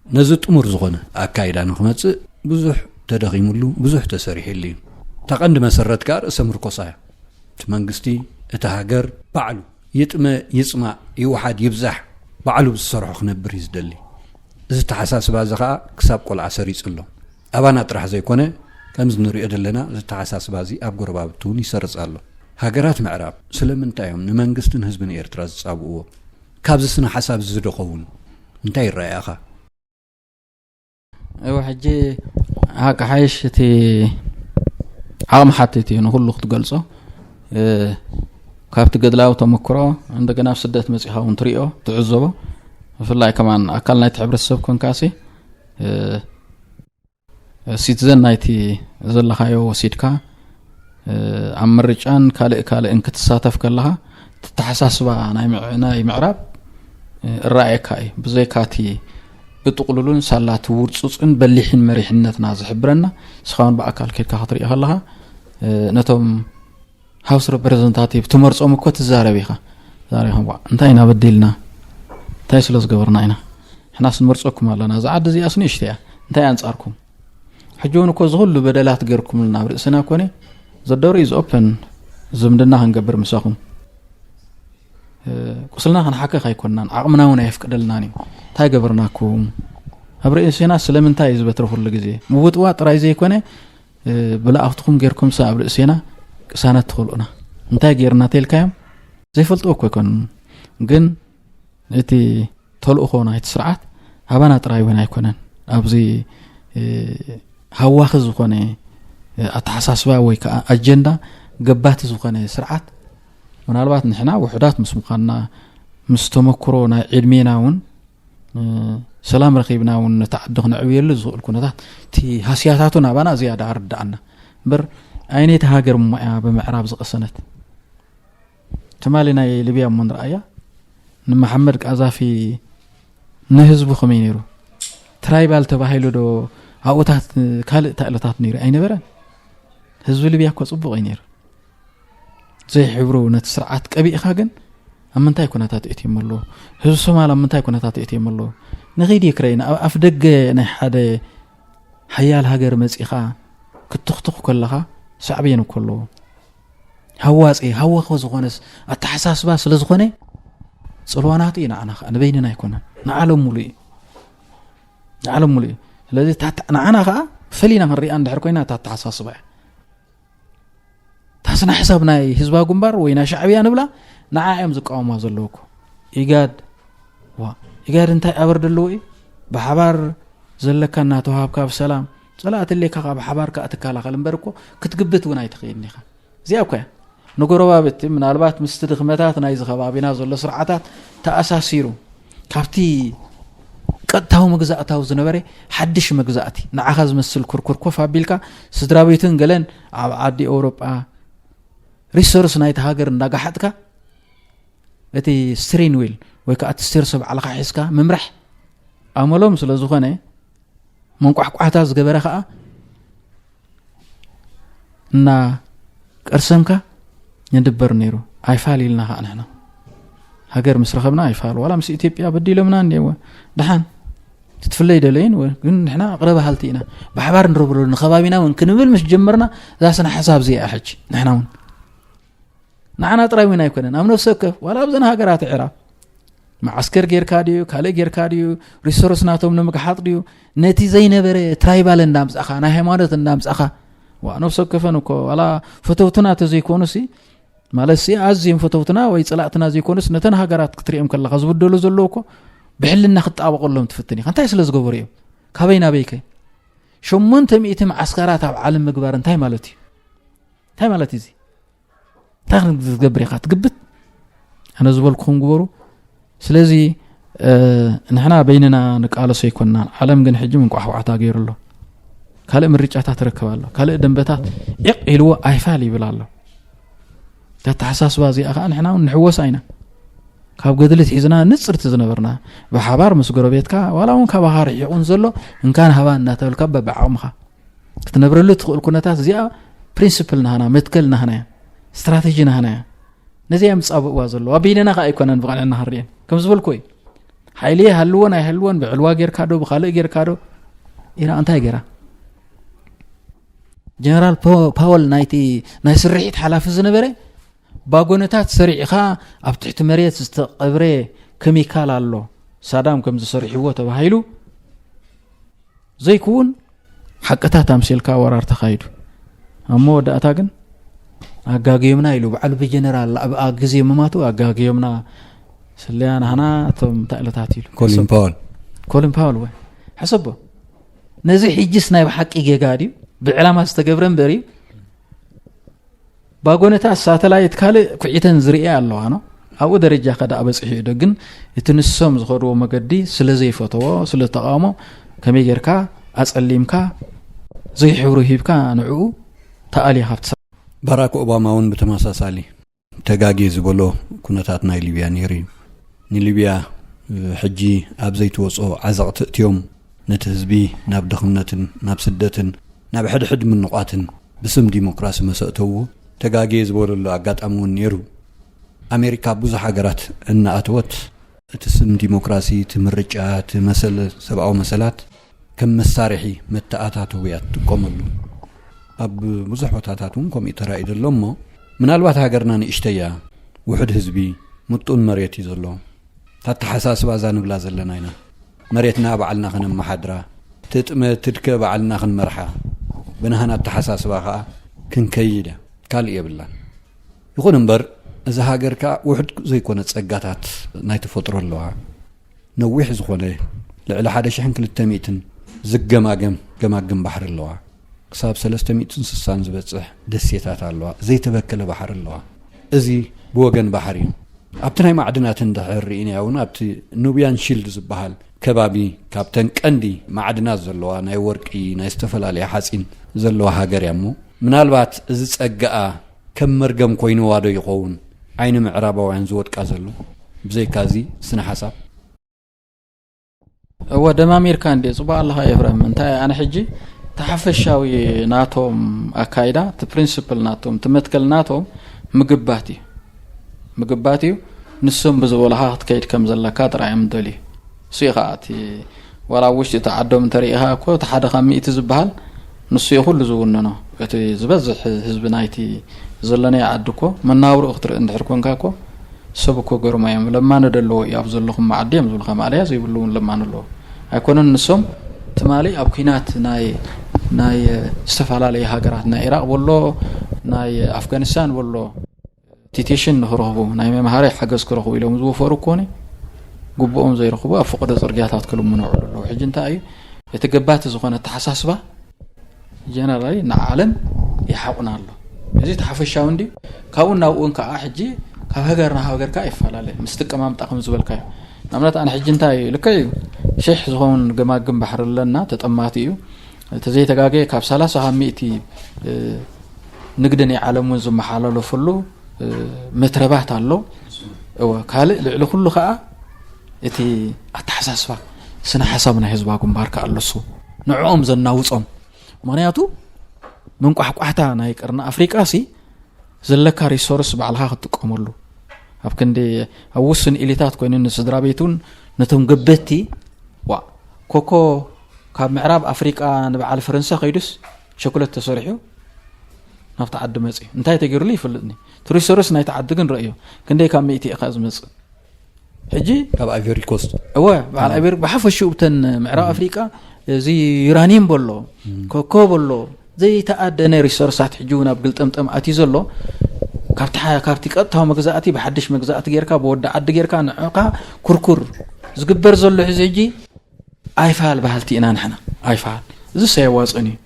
ነዚ ጥሙር ዝኾነ ኣካይዳ ንኽመጽእ ብዙሕ ተደኺሙሉ፣ ብዙሕ ተሰሪሕሉ እዩ። እታ ቀንዲ መሰረት ከኣ ርእሰ ምርኮሳ እያ። እቲ መንግስቲ፣ እቲ ሃገር ባዕሉ ይጥመ ይጽማእ፣ ይውሓድ ይብዛሕ፣ ባዕሉ ብዝሰርሖ ክነብር እዩ ዝደሊ። እዚ ተሓሳስባ እዚ ከኣ ክሳብ ቆልዓ ሰሪጹ ኣሎ። ኣባና ጥራሕ ዘይኮነ፣ ከምዚ ንሪኦ ዘለና እዚ ተሓሳስባ እዚ ኣብ ጎረባብቲ እውን ይሰርጽ ኣሎ። ሃገራት ምዕራብ ስለምንታይ እዮም ንመንግስትን ህዝብን ኤርትራ ዝጻብእዎ? ካብዚ ስነ ሓሳብ እዚ ዶ ኸውን እንታይ ይረኣያኻ? እወ ሕጂ ሓቂ ሓይሽ እቲ ዓቕሚ ሓትት እዩ ንኩሉ ክትገልጾ። ካብቲ ገድላዊ ተመክሮ እንደገና ኣብ ስደት መጺኻ እውን ትሪኦ ትዕዘቦ። ብፍላይ ከማን ኣካል ናይቲ ሕብረተሰብ ኮንካሲ ሲቲዘን ናይቲ ዘለኻዮ ወሲድካ ኣብ ምርጫን ካልእ ካልእን ክትሳተፍ ከለኻ ተተሓሳስባ ናይ ምዕራብ እራየካ እዩ። ብዘይካቲ ብጥቕሉሉን ሳላቲ ውርፁፅን በሊሕን መሪሕነትና ዝሕብረና ስኻውን ብኣካል ከድካ ክትሪኦ ከለኻ ነቶም ሃውስ ሬፕሬዘንታቲቭ ትመርፆም እኮ ትዛረብ ኢኻ። ዛሪኻ እንታይ ኢና በዲልና እንታይ ስለ ዝገበርና ኢና? ሕናስ ንመርፀኩም ኣለና። እዛ ዓዲ እዚኣስ ንእሽተ እያ። እንታይ ኣንፃርኩም? ሕጂ እውን እኮ ዝኹሉ በደላት ገርኩምልና ኣብ ርእስና ኮነ። ዘደሩ ኢዝ ኦፕን ዝምድና ክንገብር ምሳኹም ቁስልና ክንሓክኽ ኣይኮንናን። ዓቕምና እውን ኣየፍቅደልናን እዩ። እንታይ ገበርናኩም? ኣብ ርእስና ስለምንታይ እዩ ዝበትረ ኩሉ ግዜ ምውጥዋ ጥራይ ዘይኮነ ብልኣኽትኹም ጌርኩም ሳ ኣብ ርእስና ቅሳነት ትኸልኡና እንታይ ጌርና ተልካዮም ዘይፈልጥዎ እኮ ኣይኮኑን። ግን እቲ ተልእኾ ናይቲ ስርዓት ኣባና ጥራይ እውን ኣይኮነን። ኣብዚ ሃዋኺ ዝኾነ ኣተሓሳስባ ወይ ከዓ ኣጀንዳ ገባቲ ዝኾነ ስርዓት ምናልባት ንሕና ውሑዳት ምስ ምዃንና ምስ ተመክሮ ናይ ዕድሜና እውን ሰላም ረኺብና እውን ነቲ ዓዲ ክነዕብየሉ ዝኽእል ኩነታት እቲ ሃስያታቱ ናባና ዝያዳ ኣርድኣና እምበር ኣይነይቲ ሃገር እሞ እያ ብምዕራብ ዝቐሰነት። ትማሊ ናይ ሊብያ እሞ ንረኣያ ንመሓመድ ቃዛፊ ንህዝቡ ከመይ ነይሩ? ትራይባል ተባሂሉ ዶ ኣብኡታት ካልእ ታእለታት ነይሩ ኣይነበረን። ህዝቢ ሊብያ እኮ ጽቡቕ እዩ ነይሩ። ዘይሕብሩ ነቲ ስርዓት ቀቢእኻ ግን ኣብ ምንታይ ኩነታት እትዮም ኣለዉ? ህዝቢ ሶማል ኣብ ምንታይ ኩነታት እትዮም ኣለዉ? ንኺድ ይክረይና ኣብ ኣፍ ደገ ናይ ሓደ ሓያል ሃገር መጺኻ ክትኽትኽ ከለኻ ሳዕቤን እኮ ኣለዎ። ሃዋፂ ሃወኸ ዝኾነስ ኣተሓሳስባ ስለ ዝኾነ ጽልዋናቱ እዩ። ንዓና ከዓ ንበይንና ኣይኮነን፣ ንዓለም ሙሉ እዩ። ንዓለም ሙሉ እዩ። ስለዚ ንዓና ከዓ ፈሊና ክንሪኣ እንድሕር ኮይና እታ ኣተሓሳስባ እያ። ታስና ሓሳብ ናይ ህዝባ ግንባር ወይ ናይ ሻዕብያ ንብላ ንዓ እዮም ዝቃወማ ዘለዉ እኮ። ኢጋድ ዋ ኢጋድ እንታይ ኣበር ደለዎ እዩ? ብሓባር ዘለካ እናተዋሃብካ ብሰላም ጸላእቲ ሌካ ካብ ሓባር ከዓ ትከላኸል እምበር እኮ ክትግብት እውን ኣይትኽእልን ኢኻ። እዚኣ እኮ እያ ንጎረባብቲ ምናልባት ምስቲ ድኽመታት ናይዚ ከባቢና ዘሎ ስርዓታት ተኣሳሲሩ ካብቲ ቀጥታዊ መግዛእታዊ ዝነበረ ሓድሽ መግዛእቲ ንዓኻ ዝመስል ኩርኩር ኮፍ ኣቢልካ ስድራ ቤትን ገለን ኣብ ዓዲ ኤውሮጳ ሪሶርስ ናይቲ ሃገር እንዳጋሓጥካ እቲ ስትሪን ዊል ወይ ከዓ እቲ ስቴርሶ ባዕልኻ ሒዝካ ምምራሕ ኣመሎም ስለ ዝኾነ መንቋሕቋሕታ ዝገበረ ከዓ እና ቅርሰምካ ንድበር ነይሩ። ኣይፋል ኢልና ከዓ ንሕና ሃገር ምስ ረኸብና ኣይፋል ዋላ ምስ ኢትዮጵያ በዲሎምና እንዲወ ደሓን ትትፍለይ ደለይን ግን ንሕና ኣቕረ በሃልቲ ኢና። ብሓባር ንረብረሉ ንከባቢና እውን ክንብል ምስ ጀመርና እዛ ስነ ሓሳብ እዚኣ ሕጂ ንሕና እውን ንዓና ጥራይ እውን ኣይኮነን ኣብ ነፍሲ ወከፍ ዋላ ኣብዘን ሃገራት ዕራብ መዓስከር ጌርካ ድዩ ካልእ ጌርካ ድዩ ሪሶርስ ናቶም ንምግሓጥ ድዩ ነቲ ዘይነበረ ትራይባል እንዳምጻኻ ናይ ሃይማኖት እንዳምጻኻ ዋ ነፍሲ ወከፈን እኮ ዋላ ፈተውትና ተዘይኮኑሲ ማለት ሲ ኣዝዮም ፈተውትና ወይ ጸላእትና ዘይኮኑስ ነተን ሃገራት ክትሪኦም ከለኻ ዝብደሉ ዘለዉ እኮ ብሕልና ክትጣበቐሎም ትፍትን ኢኻ እንታይ ስለ ዝገበሩ እዮም ካበይ ናበይከ ሸሞንተ ሚእቲ መዓስከራት ኣብ ዓለም ምግባር እንታይ ማለት እዩ እንታይ ማለት እዩ እዚ እንታይ ክትገብር ኢኻ ትግብት ኣነ ዝበልኩኹም ግበሩ ስለዚ ንሕና በይንና ንቃለሶ ኣይኮንናን ዓለም ግን ሕጂ ምንቋሕቋሕታ ገይሩ ኣሎ ካልእ ምርጫታት ትረክብ ኣሎ ካልእ ደንበታት ዒቕ ኢልዎ ኣይፋል ይብል ኣሎ ተተሓሳስባ እዚኣ ከዓ ንሕና እውን ንሕወሳ ኢና ካብ ገድሊ ትሒዝና ንፅርቲ ዝነበርና ብሓባር ምስ ጎረቤትካ ዋላ እውን ካባኻ ርሒቑን ዘሎ እንካን ሃባ እናተበልካ በብዓቕምኻ ክትነብረሉ ትኽእል ኩነታት እዚኣ ፕሪንስፕል ናህና መትከል ናህና እያ ስትራተጂ ናህና እያ ነዚኣ ምፃብእዋ ዘለዋ በይነና ከዓ ኣይኮነን ብቐንዕና ክንርኤን ከም ዝበልኩ እዩ ሓይሊ ሃልዎን ኣይሃልዎን ብዕልዋ ጌርካ ዶ ብካልእ ጌርካ ዶ ኢራ እንታይ ገይራ ጀነራል ፓወል ናይቲ ናይ ስርሒት ሓላፊ ዝነበረ ባጎነታት ሰሪዕኻ ኣብ ትሕቲ መሬት ዝተቐብረ ከሚካል ኣሎ ሳዳም ከም ዝሰርሕዎ ተባሂሉ ዘይክውን ሓቅታት ኣምሲልካ ወራር ተኻይዱ ኣብ መወዳእታ ግን ኣጋግዮምና ኢሉ ባዕሉ ብጀነራል ኣብ ግዜ ምማቱ ኣጋግዮምና ስለያ ናህና እቶም ታእለታት ኢሉ ኮሊን ፓወል ኮሊን ፓወል ወ ሓሰቦ ነዚ ሕጅስ ናይ ብሓቂ ጌጋ ድዩ ብዕላማ ዝተገብረ እምበር እዩ ባጎነታት ሳተላይት ካልእ ኩዒተን ዝርእያ ኣለዋ ኖ ኣብኡ ደረጃ ከ ደኣ በፂሑ ዶ ግን እቲ ንሶም ዝኸድዎ መገዲ ስለ ዘይፈተዎ ስለ ተቃውሞ ከመይ ጌርካ ኣፀሊምካ ዘይሕብሩ ሂብካ ንዕኡ ተኣልየ ካብቲ ሰብ ባራክ ኦባማ እውን ብተመሳሳሊ ተጋግየ ዝበሎ ኩነታት ናይ ሊብያ ነይሩ እዩ። ንሊብያ ሕጂ ኣብ ዘይትወፅኦ ዓዘቕቲ እትዮም ነቲ ህዝቢ ናብ ድኽነትን ናብ ስደትን ናብ ሕድሕድ ምንቋትን ብስም ዲሞክራሲ መሰእተውዎ ተጋግየ ዝበለሉ ኣጋጣሚ እውን ነይሩ። ኣሜሪካ ኣብ ብዙሕ ሃገራት እናኣተወት እቲ ስም ዲሞክራሲ፣ እቲ ምርጫ፣ እቲ መሰል ሰብኣዊ መሰላት ከም መሳርሒ መተኣታተዊ እያ ትጥቀመሉ። ኣብ ብዙሕ ቦታታት እውን ከምኡ ተራእዩ ዘሎ እሞ ምናልባት ሃገርና ንእሽተይ እያ፣ ውሑድ ህዝቢ፣ ምጡን መሬት እዩ ዘሎ። እታ ኣተሓሳስባ እዛ ንብላ ዘለና ኢና። መሬትና ባዕልና ከነመሓድራ፣ ትጥመ ትድከ ባዕልና ክንመርሓ፣ ብናህና ኣተሓሳስባ ከኣ ክንከይድ እያ። ካልእ የብላን። ይኹን እምበር እዛ ሃገር ከኣ ውሑድ ዘይኮነ ጸጋታት ናይ ተፈጥሮ ኣለዋ። ነዊሕ ዝኾነ ልዕሊ ሓደ ሽሕን ክልተ ሚእትን ዝገማገም ገማግም ባሕሪ ኣለዋ። ክሳብ ሰለስተ ሚእትን ስሳን ዝበጽሕ ደሴታት ኣለዋ። ዘይተበከለ ባሕሪ ኣለዋ። እዚ ብወገን ባሕሪ እዩ። ኣብቲ ናይ ማዕድናት እንድሕር ርኢናዮ እውን ኣብቲ ኑብያን ሺልድ ዝበሃል ከባቢ ካብተን ቀንዲ ማዕድናት ዘለዋ ናይ ወርቂ ናይ ዝተፈላለያ ሓፂን ዘለዋ ሃገር እያ እሞ ምናልባት እዚ ጸጋኣ ከም መርገም ኮይንዋ ዶ ይኸውን ዓይኒ ምዕራባውያን ዝወድቃ ዘሎ ብዘይካ እዚ ስነ ሓሳብ እወ ደማሚርካ እንዴ ጽቡቅ ኣለኻ ኤፍረም። እንታይ ኣነ ሕጂ ተሓፈሻዊ ናቶም ኣካይዳ፣ እቲ ፕሪንስፕል ናቶም፣ እቲ መትከል ናቶም ምግባት እዩ። ምግባት እዩ። ንሶም ብዝበሉኻ ክትከይድ ከም ዘለካ ጥራይ እዮም ደልዩ። እሱ እዩ ከዓ እቲ ዋላ ኣብ ውሽጢ እቲ ዓዶም እንተሪኢኻ እኮ እቲ ሓደ ካብ ሚእቲ ዝበሃል ንሱ እዩ ኩሉ ዝውንኖ። እቲ ዝበዝሕ ህዝቢ ናይቲ ዘለናዮ ዓዲ እኮ መናብርኡ ክትርኢ እንድሕር ኮንካ እኮ ሰብ እኮ ገርሞ እዮም። ለማኒ ደለዎ እዩ ኣብ ዘለኹም ዓዲ እዮም ዝብልካ። ማእለያ ዘይብሉ እውን ለማኒ ኣለዎ። ኣይኮነን ንሶም ትማሊ ኣብ ኲናት ናይ ናይ ዝተፈላለዩ ሃገራት ናይ ኢራቕ በሎ ናይ ኣፍጋኒስታን በሎ ቲቴሽን ንክረኽቡ ናይ መምሃሪ ሓገዝ ክረኽቡ ኢሎም ዝወፈሩ ኮነ ግቡኦም ዘይረኽቡ ኣብ ፈቐዶ ጽርግያታት ክልምኑ ውዕሉ ኣለዉ። ሕጂ እንታይ እዩ እቲ ገባቲ ዝኾነ ኣተሓሳስባ ጀነራል ንዓለም ይሓቑና ኣሎ። እዚ ተሓፈሻዊ እንዲ ካብኡ ናብኡን ከዓ ሕጂ ካብ ሃገር ናብ ሃገር ከዓ ይፈላለ ምስ ትቀማምጣ ከም ዝበልካዮ ንኣብነት ኣነ ሕጂ እንታይ እዩ ልክዕ እዩ ሽሕ ዝኾን ገማግም ባሕሪ ኣለና ተጠማቲ እዩ ተዘይተጋገየ ካብ ሰላሳ ካብ ሚእቲ ንግዲ ናይ ዓለም እውን ዝመሓላለፈሉ መትረባት ኣሎ። እወ ካልእ ልዕሊ ኩሉ ከዓ እቲ ኣተሓሳስባ ስነ ሓሳብ ናይ ህዝባ ግንባር ከዓ ኣለሱ ንዕኦም ዘናውፆም ምክንያቱ መንቋሕቋሕታ ናይ ቀርኒ ኣፍሪቃ ሲ ዘለካ ሪሶርስ ባዕልኻ ክትጥቀመሉ ኣብ ክንዲ ኣብ ውሱን ኢሊታት ኮይኑ ንስድራ ቤቱን ነቶም ገበቲ ዋ ኮኮ ካብ ምዕራብ ኣፍሪቃ ንበዓል ፈረንሳ ከይዱስ ቸኮለት ተሰሪሑ ናብቲ ዓዲ መፅዩ እንታይ ተገይሩሉ ይፈልጥኒ እቲ ሪሶርስ ናይቲ ዓዲ ግን ረእዮ ክንደይ ካብ ሚእቲ ኢኻ ዝመፅእ ሕጂ ካብ ኣይቨሪ ኮስት እወ በዓል ኣይቨሪ ብሓፈሽኡ ብተን ምዕራብ ኣፍሪቃ እዚ ዩራኒየም በሎ ኮኮ በሎ ዘይተኣደነ ሪሶርሳት ሕጂ እውን ኣብ ግልጠምጠም ኣትዩ ዘሎ ካብቲ ቀጥታዊ መግዛእቲ ብሓድሽ መግዛእቲ ጌርካ ብወዲ ዓዲ ጌርካ ንዕኻ ኩርኩር ዝግበር ዘሎ ሕዚ ሕጂ ኣይፋል ባህልቲ ኢና ንሕና ኣይፋል እዚ ሰየዋፅን እዩ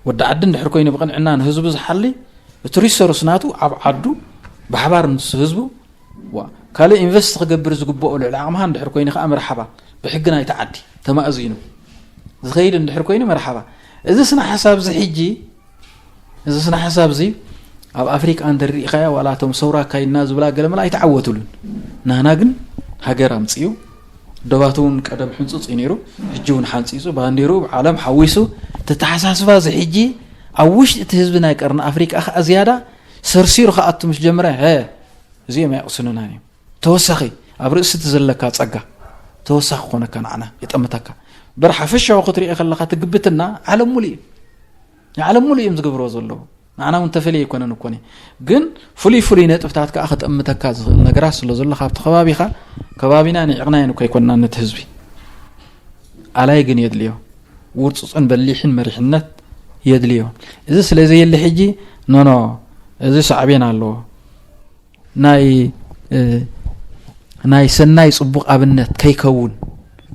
ወዲ ዓዲ እንድሕር ኮይኑ ብቕንዕና ንህዝቡ ዝሓሊ እቲ ሪሶርስ ናቱ ኣብ ዓዱ ብሓባር ምስ ህዝቡ ዋ ካልእ ኢንቨስት ክገብር ዝግብኦ ልዕሊ ዓቕምኻ እንድሕር ኮይኑ ከዓ መርሓባ ብሕጊ ናይቲ ዓዲ ተማእዚኑ ዝኸይድ እንድሕር ኮይኑ መርሓባ እዚ ስነ ሓሳብ እዚ ሕጂ እዚ ስነ ሓሳብ እዚ ኣብ ኣፍሪቃ እንተሪኢኻያ ዋላ እቶም ሰውራ ኣካይድና ዝብላ ገለመለ ኣይተዓወትሉን ናህና ግን ሃገር ኣምፅኡ ደባት እውን ቀደም ሕንፁፅ እዩ ነይሩ ሕጂ እውን ሓንፂፁ ባንዴርኡ ብዓለም ሓዊሱ ተተሓሳስባ እዚ ሕጂ ኣብ ውሽጢ እቲ ህዝቢ ናይ ቀርኒ ኣፍሪቃ ከዓ ዝያዳ ሰርሲሩ ክኣቱ ምስ ጀመረ ሀ እዚኦም ኣይቕስኑናን እዮም ተወሳኺ ኣብ ርእሲ እቲ ዘለካ ፀጋ ተወሳኺ ኮነካ ንዓና የጠምተካ በር ሓፈሻዊ ክትሪኦ ከለካ ትግብትና ዓለም ሙሉ እዩ ንዓለም ሙሉ እዮም ዝገብርዎ ዘለዉ ንዓና እውን ተፈልየ ኣይኮነን እኮ ግን ፍሉይ ፍሉይ ነጥብታት ከዓ ክጠምተካ ዝኽእል ነገራት ስለ ዘሎ ካብቲ ከባቢኻ ከባቢና ንዕቕናየን እኮ ኣይኮንና ነቲ ህዝቢ ኣላይ ግን የድልዮ ውርፁፅን በሊሕን መሪሕነት የድልዮ እዚ ስለ ዘየለ ሕጂ ኖኖ እዚ ሳዕቤን ኣለዎ ናይ ናይ ሰናይ ፅቡቕ ኣብነት ከይከውን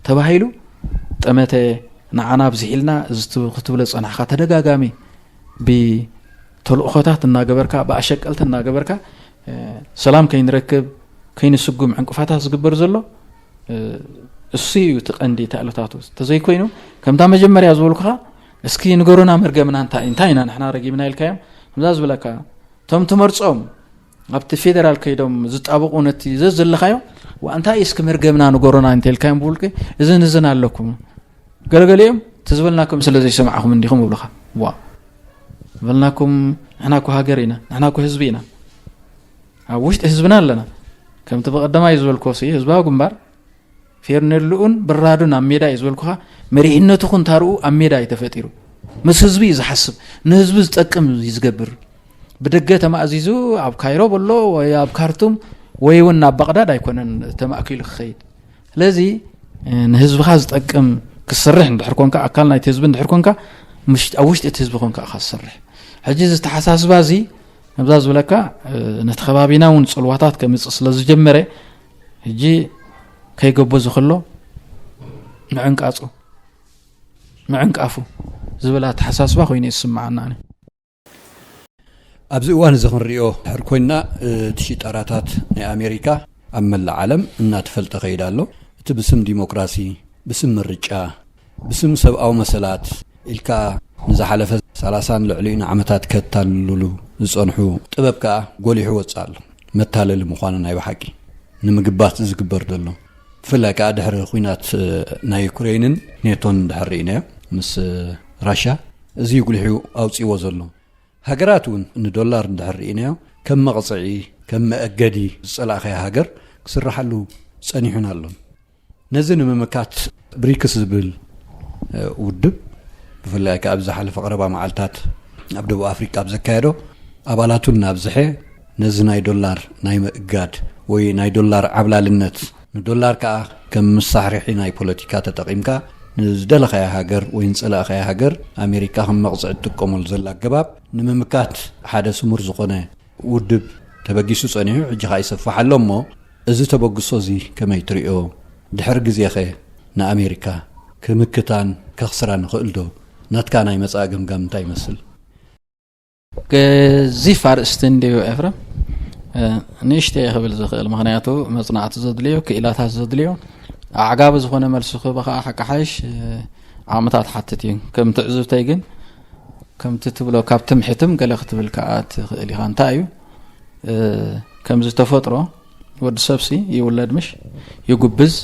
ተባሂሉ ጠመተ ንዓና ኣብዚሒልና እዚ ክትብሎ ዝፀናሕካ ተደጋጋሚ ብተልእኾታት እናገበርካ ብኣሸቀልቲ እናገበርካ ሰላም ከይንረክብ ከይንስጉም ዕንቅፋታት ዝግበር ዘሎ እሱ እዩ እቲ ቀንዲ ተእለታቱ ተዘይኮይኑ ከምታ መጀመርያ ዝበልኩኻ እስኪ ንገሩና መርገምና እንታይ እንታይ ኢና ንሕና ረጊምና ኢልካዮም ከምዛ ዝበለካ እቶም ትመርፆም ኣብቲ ፌደራል ከይዶም ዝጣበቁ ነቲ ዘዘለካዮ ዋ እንታይ እስኪ መርገምና ንገሩና እንተልካዮም ብውልቂ እዝን እዝን ኣለኩም ገለገሊኦም እቲ ዝበልናኩም ስለ ዘይሰማዕኹም እንዲኹም ይብሉኻ ዋ ዝበልናኩም ንሕና እኮ ሃገር ኢና ንሕና እኮ ህዝቢ ኢና ኣብ ውሽጢ ህዝብና ኣለና ከምቲ ብቀደማይ ዝበልኮ ህዝባዊ ግንባር ፌርኔልኡን ብራዱን ኣብ ሜዳ እዩ ዝበልኩኻ መሪሕነቱ ኩን ታርኡ ኣብ ሜዳ እዩ ተፈጢሩ ምስ ህዝቢ እዩ ዝሓስብ ንህዝቢ ዝጠቅም እዩ ዝገብር ብደገ ተማእዚዙ ኣብ ካይሮ በሎ ወይ ኣብ ካርቱም ወይ እውን ናብ ባቕዳድ ኣይኮነን ተማእኪሉ ክኸይድ ስለዚ ንህዝብኻ ዝጠቅም ክሰርሕ እንድሕር ኮንካ ኣካል ናይቲ ህዝቢ እንድሕር ኮንካ ኣብ ውሽጢ እቲ ህዝቢ ኮንካ ኢኻ ዝሰርሕ ሕጂ እዚ ተሓሳስባ እዚ ነብዛ ዝብለካ ነቲ ከባቢና እውን ፅልዋታት ከምፅእ ስለ ዝጀመረ ሕጂ ከይገቦ ዝኽሎ ምዕንቃፁ ምዕንቃፉ ዝብል ኣተሓሳስባ ኮይኑ ይስምዓና ኣነ። ኣብዚ እዋን እዚ ክንሪኦ ድሕር ኮይንና እቲ ሽጣራታት ናይ ኣሜሪካ ኣብ መላእ ዓለም እናተፈልጠ ከይድ ኣሎ። እቲ ብስም ዲሞክራሲ፣ ብስም ምርጫ፣ ብስም ሰብኣዊ መሰላት ኢልካ ንዝሓለፈ ሰላሳን ልዕሊኡን ዓመታት ከታልሉሉ ዝጸንሑ ጥበብ ከኣ ጎሊሑ ወጽእ ኣሎ። መታለሊ ምዃኑ ናይ ብሓቂ ንምግባት ዝግበር ዘሎ ብፍላይ ከዓ ድሕሪ ኲናት ናይ ዩክሬንን ኔቶን እንድሕር ርኢናዮ ምስ ራሻ፣ እዚ እዩ ጉሊሑ ኣውፅዎ ዘሎ። ሃገራት እውን ንዶላር እንድሕር ርኢናዮ ከም መቕፅዒ፣ ከም መእገዲ ዝፀላእካያ ሃገር ክስርሓሉ ፀኒሑን ኣሎን። ነዚ ንምምካት ብሪክስ ዝብል ውድብ፣ ብፍላይ ከኣ ኣብ ዝሓለፈ ቀረባ መዓልታት ኣብ ደቡብ ኣፍሪቃ ኣብ ዘካየዶ፣ ኣባላቱ እናብዝሐ ነዚ ናይ ዶላር ናይ ምእጋድ ወይ ናይ ዶላር ዓብላልነት፣ ንዶላር ከኣ ከም መሳርሒ ናይ ፖለቲካ ተጠቒምካ ንዝደለኻያ ሃገር ወይ ንጸላእኻያ ሃገር ኣሜሪካ ከም መቕጽዒ ትጥቀመሉ ዘላ ኣገባብ ንምምካት ሓደ ስሙር ዝኾነ ውድብ ተበጊሱ ጸኒሑ፣ ሕጂ ኸኣ ይሰፍሕ ኣሎ እሞ፣ እዚ ተበግሶ እዚ ከመይ ትርእዮ? ድሕሪ ግዜኸ ንኣሜሪካ ክምክታን ከኽስራን ይኽእል ዶ? ናትካ ናይ መጻኢ ገምጋም እንታይ ይመስል? ገዚፍ ኣርእስቲ እንድዩ ኤፍረም። ንእሽተይ ክብል ዝኽእል፣ ምኽንያቱ መጽናዕቲ ዘድልዮ፣ ክኢላታት ዘድልዮ፣ ኣዕጋቢ ዝኾነ መልሲ ክህበ ከዓ ሓቂ ሓይሽ ዓቕምታት ሓትት እዩ። ከም ትዕዝብተይ ግን ከምቲ ትብሎ ካብ ትምሕትም ገለ ክትብል ከዓ ትኽእል ኢኻ። እንታይ እዩ? ከምዚ ተፈጥሮ ወዲ ሰብሲ ይውለድ ምሽ፣ ይጉብዝ፣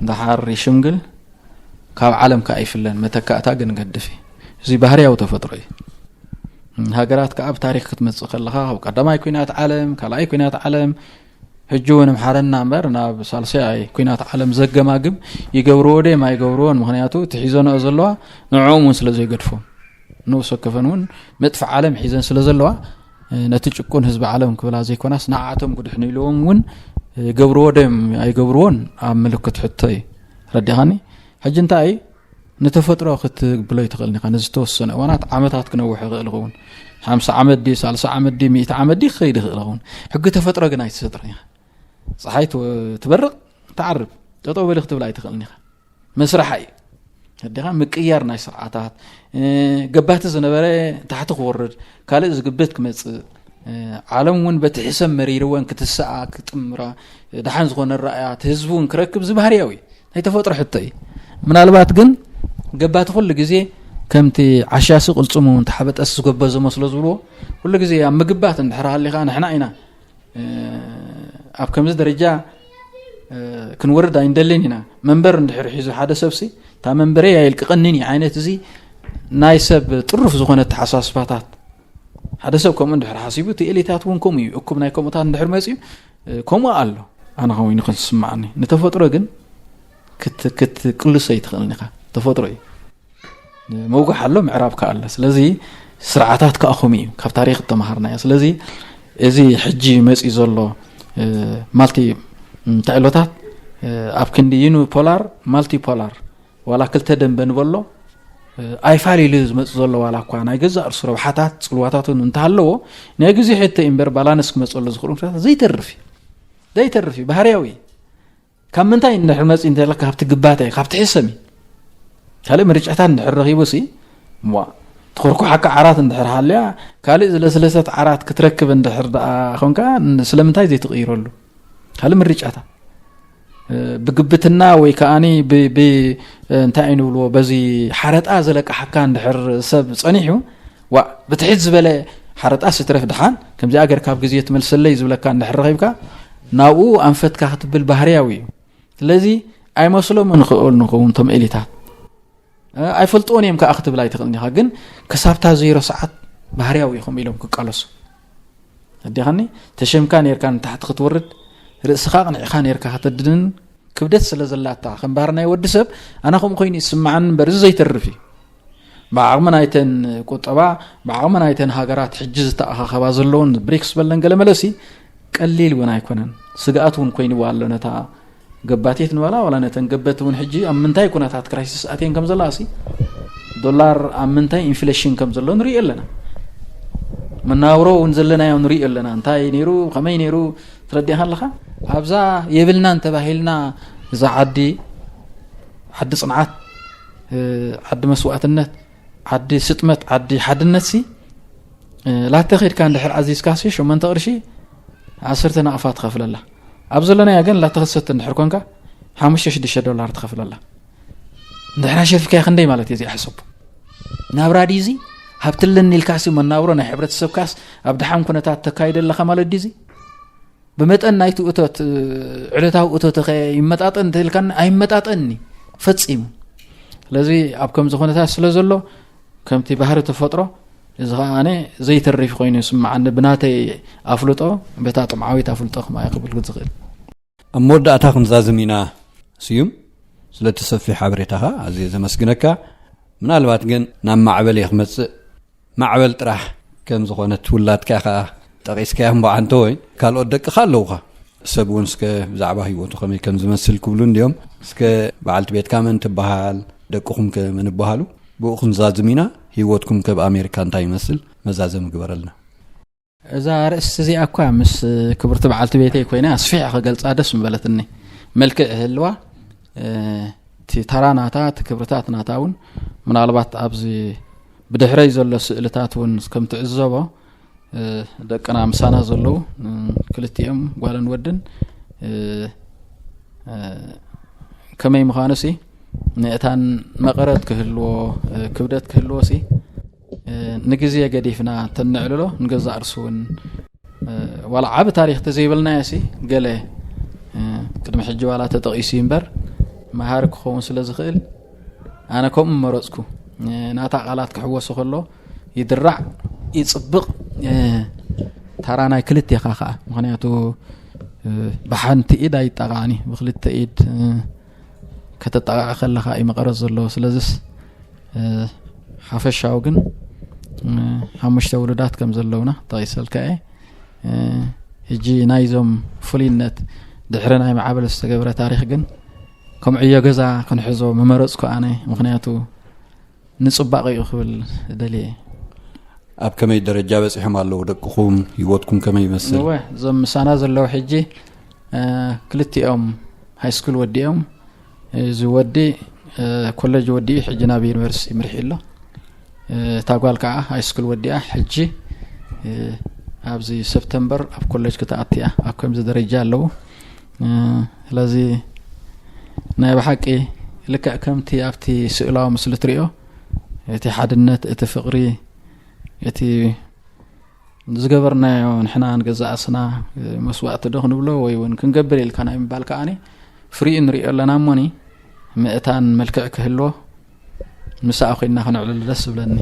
ደሓር ይሽምግል፣ ካብ ዓለም ከዓ ይፍለን፣ መተካእታ ግን ገድፍ እዩ። እዚ ባህርያዊ ተፈጥሮ እዩ። ሃገራት ከዓ ኣብ ታሪክ ክትመጽእ ከለኻ፣ ካብ ቀዳማይ ኩናት ዓለም፣ ካልኣይ ኩናት ዓለም፣ ሕጂ እውን ምሓረና እምበር ናብ ሳልሳይ ኩናት ዓለም ዘገማግም ይገብርዎ ደም ኣይገብርዎን። ምኽንያቱ እቲ ሒዘንኦ ዘለዋ ንዕኦም እውን ስለ ዘይገድፎም፣ ንኡስ ወከፈን እውን መጥፍእ ዓለም ሒዘን ስለ ዘለዋ፣ ነቲ ጭቁን ህዝቢ ዓለም ክብላ ዘይኮናስ ንዓቶም ግድሕኑ ኢልዎም እውን ገብርዎ ደም ኣይገብርዎን ኣብ ምልክት ሕቶ እዩ። ረዲኻኒ? ሕጂ እንታይ ንተፈጥሮ ክትብሎ ይትኽእል ኢኻ። ንዝተወሰነ እዋናት ዓመታት ክነውሕ ይኽእል ይኸውን። ሓምሳ ዓመት ድዩ፣ ሳልሳ ዓመት ድዩ፣ ሚእቲ ዓመት ድዩ ክኸይድ ይኽእል ይኸውን። ሕጊ ተፈጥሮ ግን ኣይትሰጥርን ኢኻ። ፀሓይ ትወ- ትበርቕ፣ ትዓርብ፣ ጠጠው በሊ ክትብል ኣይትኽእልን ኢኻ። መስርሓ እዩ። ኣዴኻ ምቅያር ናይ ስርዓታት፣ እ፣ ገባቲ ዝነበረ ታሕቲ ክወርድ፣ ካልእ ዝግብት ክመጽእ፣ እ፣ ዓለም እውን በቲ ሕሰም መሪርወን ክትስኣ፣ ክጥምራ፣ ደሓን ዝኾነ ራእያ፣ እቲ ህዝቢ እውን ክረክብ፣ እዚ ባህርያዊ ናይ ተፈጥሮ ሕቶ እዩ። ምናልባት ግን ገባቲ ኩሉ ግዜ ከምቲ ዓሻሲ ቅልጽሙ እንተሓበጠስ ዝጎበዞ መስሎ ዝብልዎ፣ ኩሉ ግዜ ኣብ ምግባት እንድሕር ሃሊኻ ንሕና ኢና፣ እ፣ ኣብ ከምዚ ደረጃ፣ እ፣ ክንወርድ ኣይንደልን ኢና። መንበር እንድሕር ሒዙ ሓደ ሰብሲ፣ እታ መንበረይ ኣየልቅቐንን እዩ ዓይነት እዚ ናይ ሰብ ጥሩፍ ዝኾነ ኣተሓሳስባታት፣ ሓደ ሰብ ከምኡ እንድሕር ሓሲቡ፣ እቲ ኤሊታት እውን ከምኡ እዩ። እኩብ ናይ ከምኡታት እንድሕር መፅዩ፣ እ፣ ከምኡ ኣሎ። ኣነ ከመይኑ ክንስማዓኒ። ንተፈጥሮ ግን ክት-፣ ክትቅልሶ ኣይትኽእልን ኢኻ። ተፈጥሮ እዩ። ምውጋሕ ኣሎ፣ ምዕራብ ከኣ ኣሎ። ስለዚ ስርዓታት ከኣ ከምኡ እዩ፣ ካብ ታሪኽ እተምሃርናዮ። ስለዚ እዚ ሕጂ መፂኡ ዘሎ፣ እ፣ ማልቲ፣ እንታይ ኢሎታት፣ እ፣ ኣብ ክንዲ ዩኒፖላር፣ ማልቲፖላር፣ ዋላ ክልተ ደንበ ንበሎ፣ እ፣ ኣይፋል ኢሉ ዝመፅእ ዘሎ ዋላ እኳ ናይ ገዛእ ርእሱ ረብሓታት፣ ፅልዋታት እውን እንተሃለዎ፣ ናይ ግዜ ሕቶ እዩ እምበር፣ ባላንስ ክመፀሉ ዝኽእሉ ምክንያታት ዘይተርፍ እዩ። ዘይተርፍ እዩ፣ ባህርያዊ እዩ። ካብ ምንታይ እንድሕር መፂኡ እንተለካ፣ ካብቲ ግባተ፣ ካብቲ ሕሰም እዩ። ካልእ ምርጫታት እንድሕር ረኺቡ ሲ፣ እሞ፣ ትኹርኩሓካ ዓራት እንድሕር ሃልያ፣ ካልእ ዝለስለሰት ዓራት ክትረክብ እንድሕር ደኣ ኾንካ፣ ን-፣ ስለምንታይ ዘይትቕይረሉ? ካልእ ምርጫታት። እ፣ ብግብትና ወይ ከኣኒ ብ-፣ ብ-፣ እ፣ እንታይ እዩ ንብልዎ፣ በዚ ሓረጣ ዘለቃሓካ እንድሕር ሰብ ጸኒሑ፣ ዋእ፣ ብትሕት ዝበለ ሓረጣ ስትረፍ ደሓን፣ ከምዚኣ ገርካ ኣብ ግዜ ትመልሰለይ ዝብለካ እንድሕር ረኺብካ፣ ናብኡ ኣንፈትካ ክትብል ባህርያዊ እዩ። ስለዚ ኣይመስሎምን ይኽእሉ ንኸውን እቶም ኤሊታት። እ፣ ኣይፈልጥዎን እዮም ከኣ ክትብል ኣይትኽእልን ኢኻ። ግን ክሳብታ ዜሮ ሰዓት ባህርያዊ ኢኹም ኢሎም ክቃለሱ። ኣዴኻኒ፣ ተሸምካ ኔርካ ንታሕቲ ክትወርድ፣ ርእስኻ ኣቕኒዕካ ኔርካ ከተድንን ክብደት ስለ ዘላታ፣ ከም ባህሪ ናይ ወዲ ሰብ፣ ኣነ ከምኡ ኮይኑ ይስምዓኒ እምበር፣ እዚ ዘይተርፍ እዩ። ብዓቕሚ ናይተን ቁጠባ፣ ብዓቕሚ ናይተን ሃገራት ሕጂ ዝተኣኻኸባ ዘለውን ብሪክስ በለን ገለ መለሲ፣ ቀሊል እውን ኣይኮነን። ስግኣት እውን ኮይንዋ ኣሎ ነታ ገባቲት ንበላ፣ ዋላ ነተን ገበት እውን ሕጂ ኣብ ምንታይ ኩነታት ክራይሲስ ኣትየን ከም ዘለዋ ሲ፣ ዶላር ኣብ ምንታይ ኢንፍሌሽን ከም ዘሎ ንሪኦ ኣለና። መናብሮ እውን ዘለናዮ ንሪኦ ኣለና። እንታይ ነይሩ፣ ከመይ ነይሩ ትረዲእኻ ኣለኻ። ኣብዛ የብልናን ተባሂልና፣ እዛ ዓዲ፣ ዓዲ ጽንዓት፣ እ፣ ዓዲ መስዋእትነት፣ ዓዲ ስጥመት፣ ዓዲ ሓድነት ሲ፣ እ፣ ላተ ኸድካ እንድሕር ኣዚዝካ ሲ፣ ሸሞንተ ቅርሺ፣ ዓሰርተ ናቕፋ ትኸፍለላ። ኣብ ዘለናያ ግን ላተ ኸሰት እንድሕር ኮንካ፣ ሓሙሽተ ሽዱሽተ ዶላር ትኸፍለላ። እንድሕር ኣሸፊካያ ክንደይ ማለት እዩ እዚኣ ሕሰቡ። ናብራ ድዩ እዚ? ሃብቲ ኣለኒ ኢልካ ሲ፣ መናብሮ ናይ ሕብረተሰብካስ ኣብ ደሓን ኩነታት ተካይደ ኣለኻ ማለት ድዩ እዚ? ብመጠን ናይቲ እቶት ዕለታዊ እቶትኸ ይመጣጠን እንተልካኒ ኣይመጣጠንኒ ፈጺሙ። ስለዚ ኣብ ከምዚ ኩነታት ስለ ዘሎ ከምቲ ባህሪ ተፈጥሮ እዚ ከዓነ ዘይተርፍ ኮይኑ ይስምዓኒ ብናተይ ኣፍልጦ በታ ጥምዓዊት ኣፍልጦ ክማይ ክብል ዝኽእል። ኣብ መወዳእታ ክንዛዝም ኢና። ስዩም፣ ስለቲ ሰፊሕ ሓበሬታኻ ኣዝየ ዘመስግነካ። ምናልባት ግን ናብ ማዕበል እየ ክመጽእ። ማዕበል ጥራሕ ከም ዝኾነት ውላድካ ኢኻ ጠቒስካያ እምበዓንተ ወይ ካልኦት ደቅኻ ኣለውኻ። ሰብ እውን እስከ ብዛዕባ ህይወቱ ከመይ ከም ዝመስል ክብሉ እንዲዮም። እስከ በዓልቲ ቤትካ መን ትበሃል፣ ደቅኹም ከ መን ይበሃሉ? ብኡ ክንዛዝም ኢና። ህይወትኩም ከብ ኣሜሪካ እንታይ ይመስል መዛዘም ግበረልና። እዛ ርእስቲ እዚኣ እኳ ምስ ክብርቲ በዓልቲ ቤተይ ኮይነ ኣስፊሕ ክገልፃ ደስ ምበለትኒ። መልክዕ ህልዋ እቲ ተራ ናታ እቲ ክብርታት ናታ እውን ምናልባት ኣብዚ ብድሕረይ ዘሎ ስእልታት እውን ከም ትዕዘቦ ደቅና ምሳና ዘለዉ ክልቲኦም ጓልን ወድን ከመይ ምዃኑ ሲ ንእታን መቐረት ክህልዎ ክብደት ክህልዎ ሲ ንግዜ ገዲፍና ተንዕልሎ ንገዛእ ርሱ እውን ዋላ ዓብ ታሪክ ተዘይበልናዮ ሲ ገለ ቅድሚ ሕጂ ዋላ ተጠቂሱ እምበር መሃሪ ክኸውን ስለ ዝኽእል ኣነ ከምኡ መረፅኩ። ናታ ቃላት ክሕወሶ ከሎ ይድራዕ ይፅብቕ ታራ ናይ ክልቴኻ ከዓ ምክንያቱ ብሓንቲ ኢድ ኣይጠቃዕኒ ብክልተ ኢድ ከተጠቃዕ ከለካ እዩ መቐረት ዘለዎ። ስለዚስ ሓፈሻዊ ግን ሓሙሽተ ውሉዳት ከም ዘለውና ጠቂሰልካ እየ። ሕጂ ናይዞም ፍሉይነት ድሕሪ ናይ ማዕበል ዝተገብረ ታሪክ ግን ከም ዕዮ ገዛ ክንሕዞ ምመረፅኩ ኣነ። ምክንያቱ ንፅባቐ እዩ ክብል ደልየ። ኣብ ከመይ ደረጃ በፂሖም ኣለዉ ደቅኹም? ህይወትኩም ከመይ ይመስል? እወ እዞም ምሳና ዘለዉ ሕጂ ክልቲኦም ሃይስኩል ወዲኦም እዚ ወዲ ኮሌጅ ወዲኡ ሕጂ ናብ ዩኒቨርሲቲ ይምርሒ ኣሎ። እታ ጓል ከዓ ሃይስኩል ወዲኣ ሕጂ ኣብዚ ሰፕተምበር ኣብ ኮሌጅ ክትኣትያ ኣብ ከምዚ ደረጃ ኣለዉ። ስለዚ ናይ ብሓቂ ልክዕ ከምቲ ኣብቲ ስእላዊ ምስሊ ትሪኦ እቲ ሓድነት እቲ ፍቕሪ እቲ ዝገበርናዮ ንሕና ንገዛእ ርእስና መስዋእቲ ዶ ክንብሎ ወይ እውን ክንገብር ኢልካ ናይ ምባል ከዓኒ ፍሪኡ ንሪኦ ኣለና እሞኒ ምእታን መልክዕ ክህልዎ ምሳኣ ኮይንና ከነዕልሉ ደስ ዝብለኒ።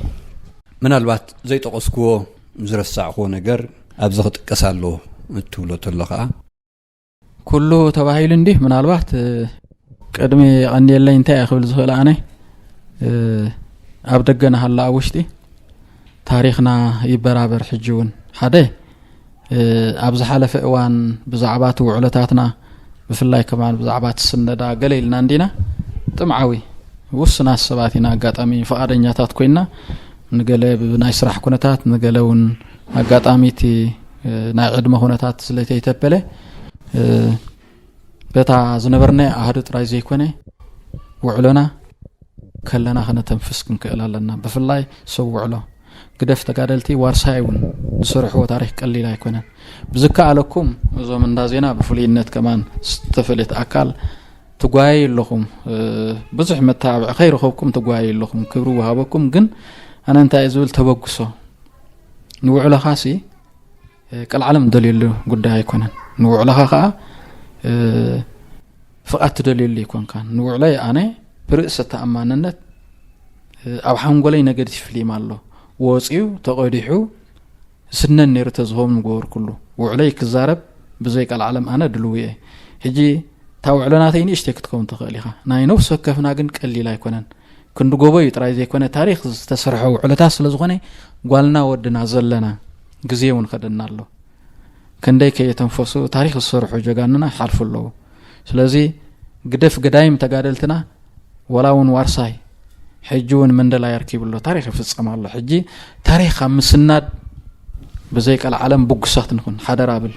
ምናልባት ዘይጠቀስክዎ ዝረሳዕክዎ ነገር ኣብዚ ክጥቀስ ኣሎ እትብሎ ተሎ ከዓ ኩሉ ተባሂሉ እንዲህ ምናልባት ቅድሚ ቀንዲየለይ እንታይ እየ ክብል ዝኽእል ኣነ ኣብ ደገ ናሃላ ኣብ ውሽጢ ታሪኽና ይበራበር። ሕጂ እውን ሓደ ኣብ ዝሓለፈ እዋን ብዛዕባ እቲ ውዕሎታትና ብፍላይ ከማን ብዛዕባ እቲ ስነዳ ገለ ኢልና እንዲና ጥምዓዊ ውስናት ሰባት ኢና ኣጋጣሚ ፍቓደኛታት ኮይና ንገለ ብናይ ስራሕ ኩነታት ንገለ እውን ኣጋጣሚ እቲ ናይ ዕድመ ኩነታት ስለተይተበለ በታ ዝነበርናዮ ኣሃዱ ጥራይ ዘይኮነ ውዕሎና ከለና ከነተንፍስ ክንክእል ኣለና። ብፍላይ ሰብ ውዕሎ ግደፍ ተጋደልቲ ዋርሳይ እውን ዝሰርሕዎ ታሪክ ቀሊል ኣይኮነን። ብዝከኣለኩም እዞም እንዳ ዜና ብፍሉይነት ከማን ዝተፈለየት ኣካል ትጓየዩ ኣለኹም። ብዙሕ መተባብዒ ከይረኸብኩም ትጓየዩ ኣለኹም። ክብሪ ይወሃበኩም። ግን ኣነ እንታይ ዝብል ተበግሶ ንውዕሎኻሲ ቀልዓለም ደልየሉ ጉዳይ ኣይኮነን። ንውዕሎኻ ከዓ ፍቓድ ትደልየሉ ይኮንካን። ንውዕሎይ ኣነ ብርእሰ ተኣማንነት ኣብ ሓንጎለይ ነገዲፍ ፊልም ኣሎ ወፂኡ ተቐዲሑ ስነን ነይሩ ተዝኸውን ምገበርኩሉ። ውዕሎይ ክዛረብ ብዘይ ቀልዓለም ኣነ ድልው እየ። ሕጂ እታ ውዕሎ ናተይ ንእሽተይ ክትከውን ትኽእል ኢኻ። ናይ ነፍሲ ወከፍና ግን ቀሊል ኣይኮነን። ክንዲ ጎቦ እዩ ጥራይ ዘይኮነ ታሪክ ዝተሰርሐ ውዕሎታት ስለ ዝኾነ ጓልና ወድና ዘለና ግዜ እውን ከደና ኣሎ። ክንደይ ከየተንፈሱ ታሪክ ዝሰርሑ ጀጋንና ይሓልፉ ኣለዉ። ስለዚ ግደፍ ገዳይም ተጋደልትና ወላ እውን ዋርሳይ ሕጂ እውን መንደላይ ኣርኪቡ ኣሎ። ታሪክ ይፍጸም ኣሎ። ሕጂ ታሪክ ኣብ ምስናድ ብዘይ ቀልዓለም ብጉሳት ንኹን ሓደራ ብል።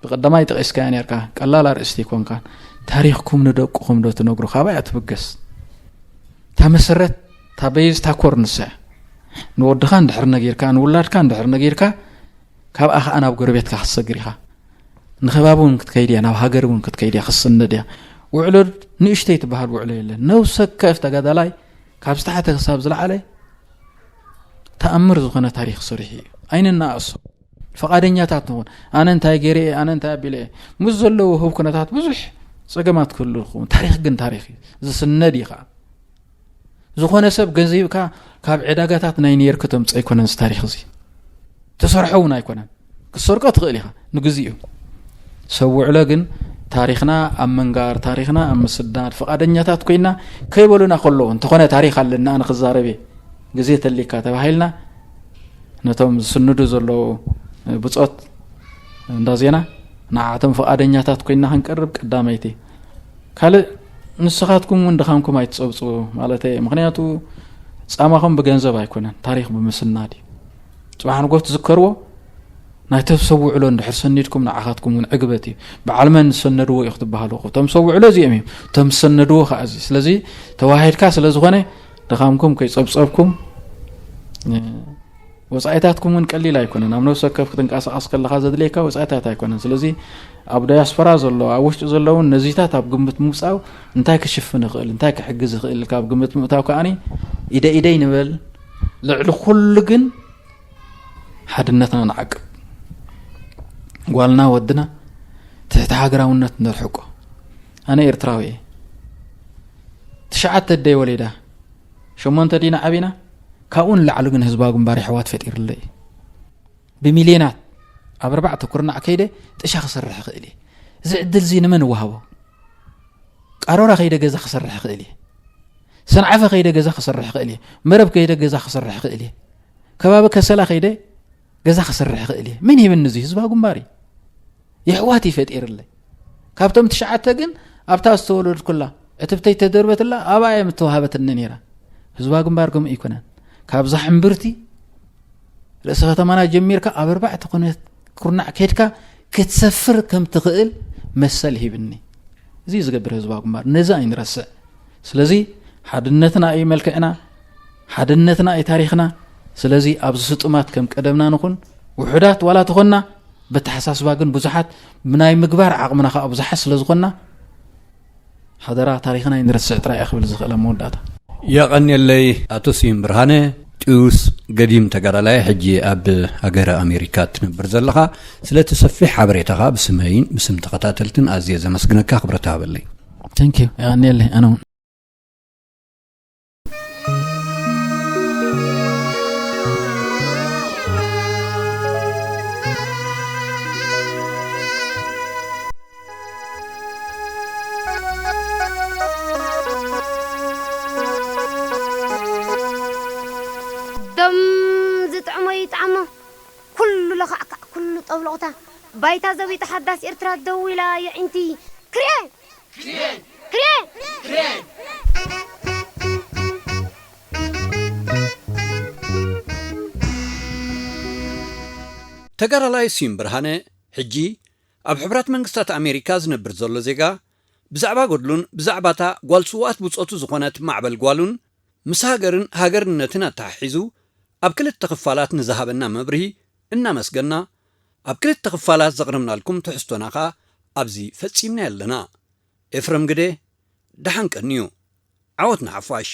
ብቀዳማይ ጠቂስካያ ነርካ ቀላል ኣርእስቲ ይኮንካ። ታሪክኩም ንደቅኹም ዶ ትነግሩ ካባይ ኣትብገስ። እታ መሰረት እታ በይዝ እታ ኮር ንሳ እያ። ንወድኻ እንድሕር ነጊርካ ንውላድካ እንድሕር ነጊርካ ካብኣ ከዓ ናብ ጎረቤትካ ክትሰግር ኢኻ። ንከባቢ እውን ክትከይድ እያ ናብ ሃገር እውን ክትከይድ እያ ክትስነድ እያ። ውዕሎ ንእሽተይ ትበሃል ውዕሎ የለን። ነብሰ ወከፍ ተጋዳላይ ካብ ዝተሓተ ክሳብ ዝለዓለ ተኣምር ዝኾነ ታሪክ ሰሪሑ እዩ። ኣይንናኣእሶ። ፈቓደኛታት ንኹን። ኣነ እንታይ ገይረ እየ፣ ኣነ እንታይ ኣቢለ እየ፣ ምስ ዘለዎ ህብ ኩነታት ብዙሕ ጸገማት ክህሉ ይኸውን። ታሪኽ ግን ታሪኽ እዩ፣ ዝስነድ እዩ ከዓ። ዝኾነ ሰብ ገንዘብካ ካብ ዕዳጋታት ናይ ኒውዮርክ ተምፅኦ ኣይኮነን። እዚ ታሪኽ እዚ ተሰርሖ እውን ኣይኮነን። ክትሰርቆ ትኽእል ኢኻ ንግዚኡ። ሰብ ውዕሎ ግን ታሪኽና ኣብ ምንጋር፣ ታሪኽና ኣብ ምስዳድ ፍቓደኛታት ኮይና፣ ከይበሉና ከለዉ፣ እንተኾነ ታሪኽ ኣለና፣ ኣነ ክዛረብ እየ፣ ግዜ ተሊካ ተባሂልና፣ ነቶም ዝስንዱ ዘለዉ ብጾት እንዳ ዜና፣ ንዓቶም ፍቓደኛታት ኮይና ክንቀርብ ቀዳመይቲ። ካልእ፣ ንስኻትኩም እውን ድኻምኩም ኣይትጸብጽቡ ማለተይ እየ። ምኽንያቱ ጻማኹም ብገንዘብ ኣይኮነን፣ ታሪኽ ብምስናድ እዩ። ጽባሕ ንጎ ትዝከርዎ፣ ናይቶም ሰብ ውዕሎ እንድሕር ሰኒድኩም ንዓኻትኩም እውን ዕግበት እዩ። በዓል መን ዝሰነድዎ እዩ ክትበሃሉ እኹ። እቶም ሰብ ውዕሎ እዚኦም እዮም፣ እቶም ዝሰነድዎ ከዓ እዚ። ስለዚ ተዋሂድካ ስለ ዝኾነ ድኻምኩም ከይጸብጸብኩም፣ እ፣ ወጻኢታትኩም እውን ቀሊል ኣይኮነን። ኣብ ነፍሲ ወከፍ ክትንቀሳቐስ ከለኻ ዘድልየካ ወጻኢታት ኣይኮነን። ስለዚ ኣብ ዳያስፖራ ዘሎ፣ ኣብ ውሽጢ ዘሎ እውን ነዚታት ኣብ ግምት ምውጻው እንታይ ክሽፍን ይኽእል፣ እንታይ ክሕግዝ ይኽእል ኢልካ ኣብ ግምት ምእታው ከኣኒ ኢደ ኢደይ ንበል። ልዕሊ ኩሉ ግን ሓድነትና ንዓቅብ። ጓልና ወድና ትሕቲ ሃገራውነት ነርሕቆ። ኣነ ኤርትራዊ እየ። ትሽዓተ ኣደይ ወሊዳ፣ ሸሞንተ ዲና ዓቢና፣ ካብኡ ንላዕሊ ግን ህዝባዊ ግንባር የሕዋት ፈጢርለይ እዩ። ብሚልዮናት ኣብ ኣርባዕተ ኩርናዕ ከይደ ጥሻ ክሰርሕ ይኽእል እየ። እዚ ዕድል እዚ ንመን እወሃቦ? ቃሮራ ከይደ ገዛ ክሰርሕ ይኽእል እየ። ሰንዓፈ ከይደ ገዛ ክሰርሕ ይኽእል እየ። መረብ ከይደ ገዛ ክሰርሕ ይኽእል እየ። ከባቢ ከሰላ ከይደ ገዛ ክሰርሕ ይኽእል እየ። መን ሂብኒ እዚ? ህዝባዊ ግንባር እዩ። የሕዋት እዩ ፈጢርለይ። ካብቶም ትሽዓተ ግን ኣብታ ዝተወለድኩላ ዕትብተይ ተደርበትላ ኣብኣ እየ ምተዋሃበትኒ ነይራ። ህዝባዊ ግንባር ከምኡ ኣይኮነን። ካብዛ ሕምብርቲ ርእሰ ከተማና ጀሚርካ ኣብ ኣርባዕተ ኩነ-፣ ኩርናዕ ከድካ ክትሰፍር ከም ትኽእል መሰል ሂብኒ። እዚ እዩ ዝገብር ህዝባዊ ግንባር። ነዚ ኣይንረስዕ። ስለዚ ሓድነትና እዩ መልክዕና፣ ሓድነትና እዩ ታሪኽና። ስለዚ ኣብዚ ስጡማት ከም ቀደምና ንኹን፣ ውሑዳት ዋላ ተኾንና፣ በተሓሳስባ ግን ብዙሓት፣ ብናይ ምግባር ዓቕምና ከዓ ብዙሓት ስለ ዝኾንና፣ ሓደራ ታሪኽና ኣይንረስዕ ጥራይ እየ ክብል ዝኽእል ኣብ መወዳእታ። የቐንየለይ ኣቶ ስዩም ብርሃነ፣ ጥዩስ ገዲም ተጋዳላይ፣ ሕጂ ኣብ ሃገረ ኣሜሪካ ትነብር ዘለኻ። ስለቲ ሰፊሕ ሓበሬታኻ ብስመይን ብስም ተኸታተልትን ኣዝየ ዘመስግነካ፣ ክብረት ሃበለይ። Thank you። የቐንየለይ ኣነ እውን። ደም ዝጥዕሞ ይጥዓሞ፣ ኩሉ ለኻዕካዕ፣ ኩሉ ጠብሎቕታ፣ ባይታ ዘቢጣ ሓዳስ ኤርትራ ደው ኢላ የዒንቲ። ክርኤ! ክርኤ! ተጋዳላይ ስዩም ብርሃነ፣ ሕጂ ኣብ ሕቡራት መንግስታት ኣሜሪካ ዝነብር ዘሎ ዜጋ፣ ብዛዕባ ገድሉን ብዛዕባታ ጓል ስውኣት ብጾቱ ዝኾነት ማዕበል ጓሉን፣ ምስ ሃገርን ሃገርነትን ኣተሓሒዙ ኣብ ክልተ ክፋላት ንዝሃበና መብርሂ እናመስገና፣ ኣብ ክልተ ክፋላት ዘቕረብናልኩም ትሕዝቶና ኸኣ ኣብዚ ፈጺምና ኣለና። ኤፍረም ግደ፣ ደሓን ቀንዩ። ዓወት ንሓፋሽ።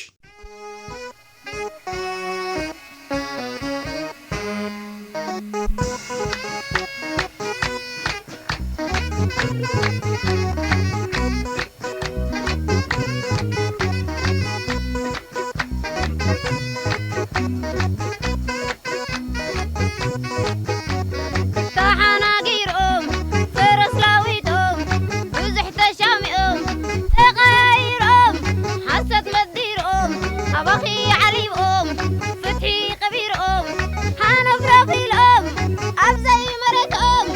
ተሓናጊሮም ፈረስ ላዊጦም፣ ብዙሕ ተሻሚኦም ተቐያይሮም፣ ሓሰት መዲሮም፣ ኣባኺ ዓሊቦም፣ ፍትሒ ቀቢሮም፣ ሓኖፍ ረኺሎም ኣብ ዘይመሬቶም።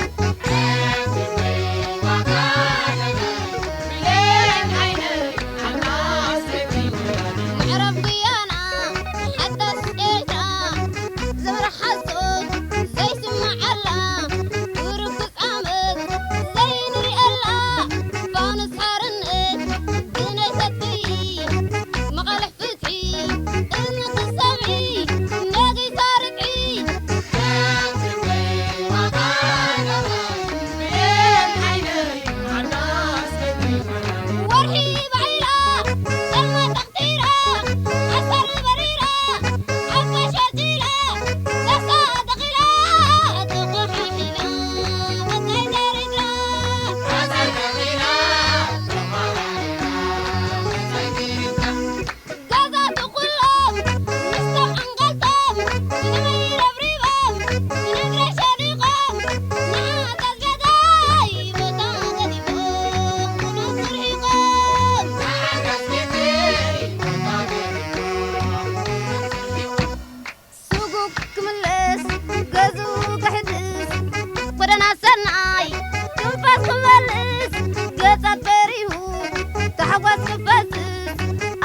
ሓጓስ ክፈስስ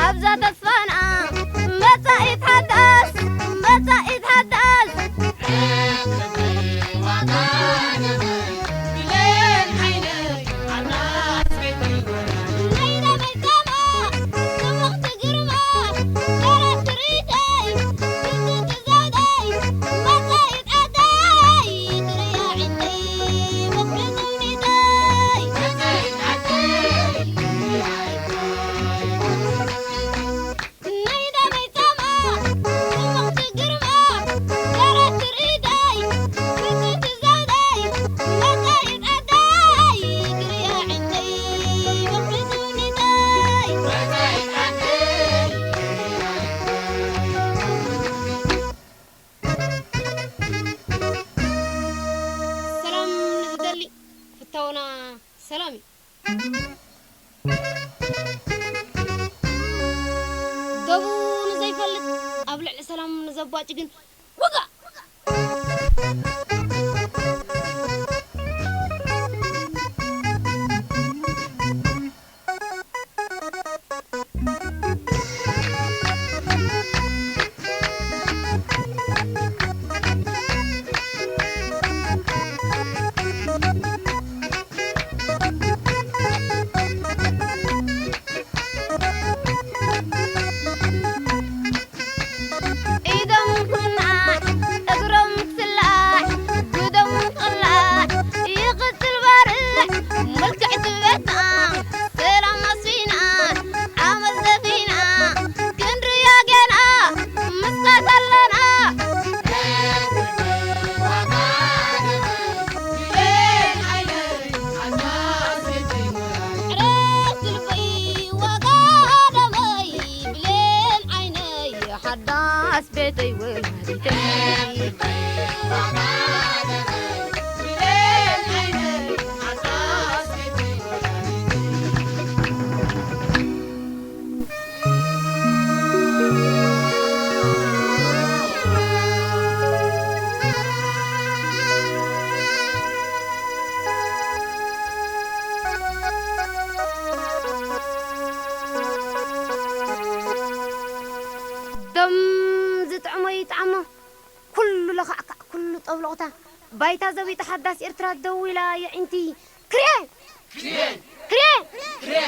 ኣብዛ ተስፋና። መጻኢት ሓዳስ፣ መጻኢት ሓዳስ። ሰላም ንዝደሊ ፍታውና ሰላም እዩ። ደቡ ንዘይፈልጥ ኣብ ልዕሊ ሰላም ንዘባጭ ግን ውጋእ። ኢዶም ኩናዕ እግሮም ክስላዕ ጉዶም ክቕላዕ ይቕጽል ባርዕ። መልክዕቲ ቤትና ሰላም ኣስፊና ዓመት ዘፊና ክንድርያ ጌና ምስቃት ኣለና። ዕረፍቲ ልበይ ዋጋ ደመይ ብሌን ዓይነይ ሓዳስ ቤተይ ወላዲተይ። ደም ዝጥዕሞ ይጥዓሞ፣ ኩሉ ለኻዕካዕ፣ ኩሉ ጠብሎቕታ፣ ባይታ ዘቢጡ ሓዳስ ኤርትራ ደው ኢላ የዒንቲ። ክርኤ! ክርኤ! ክርኤ!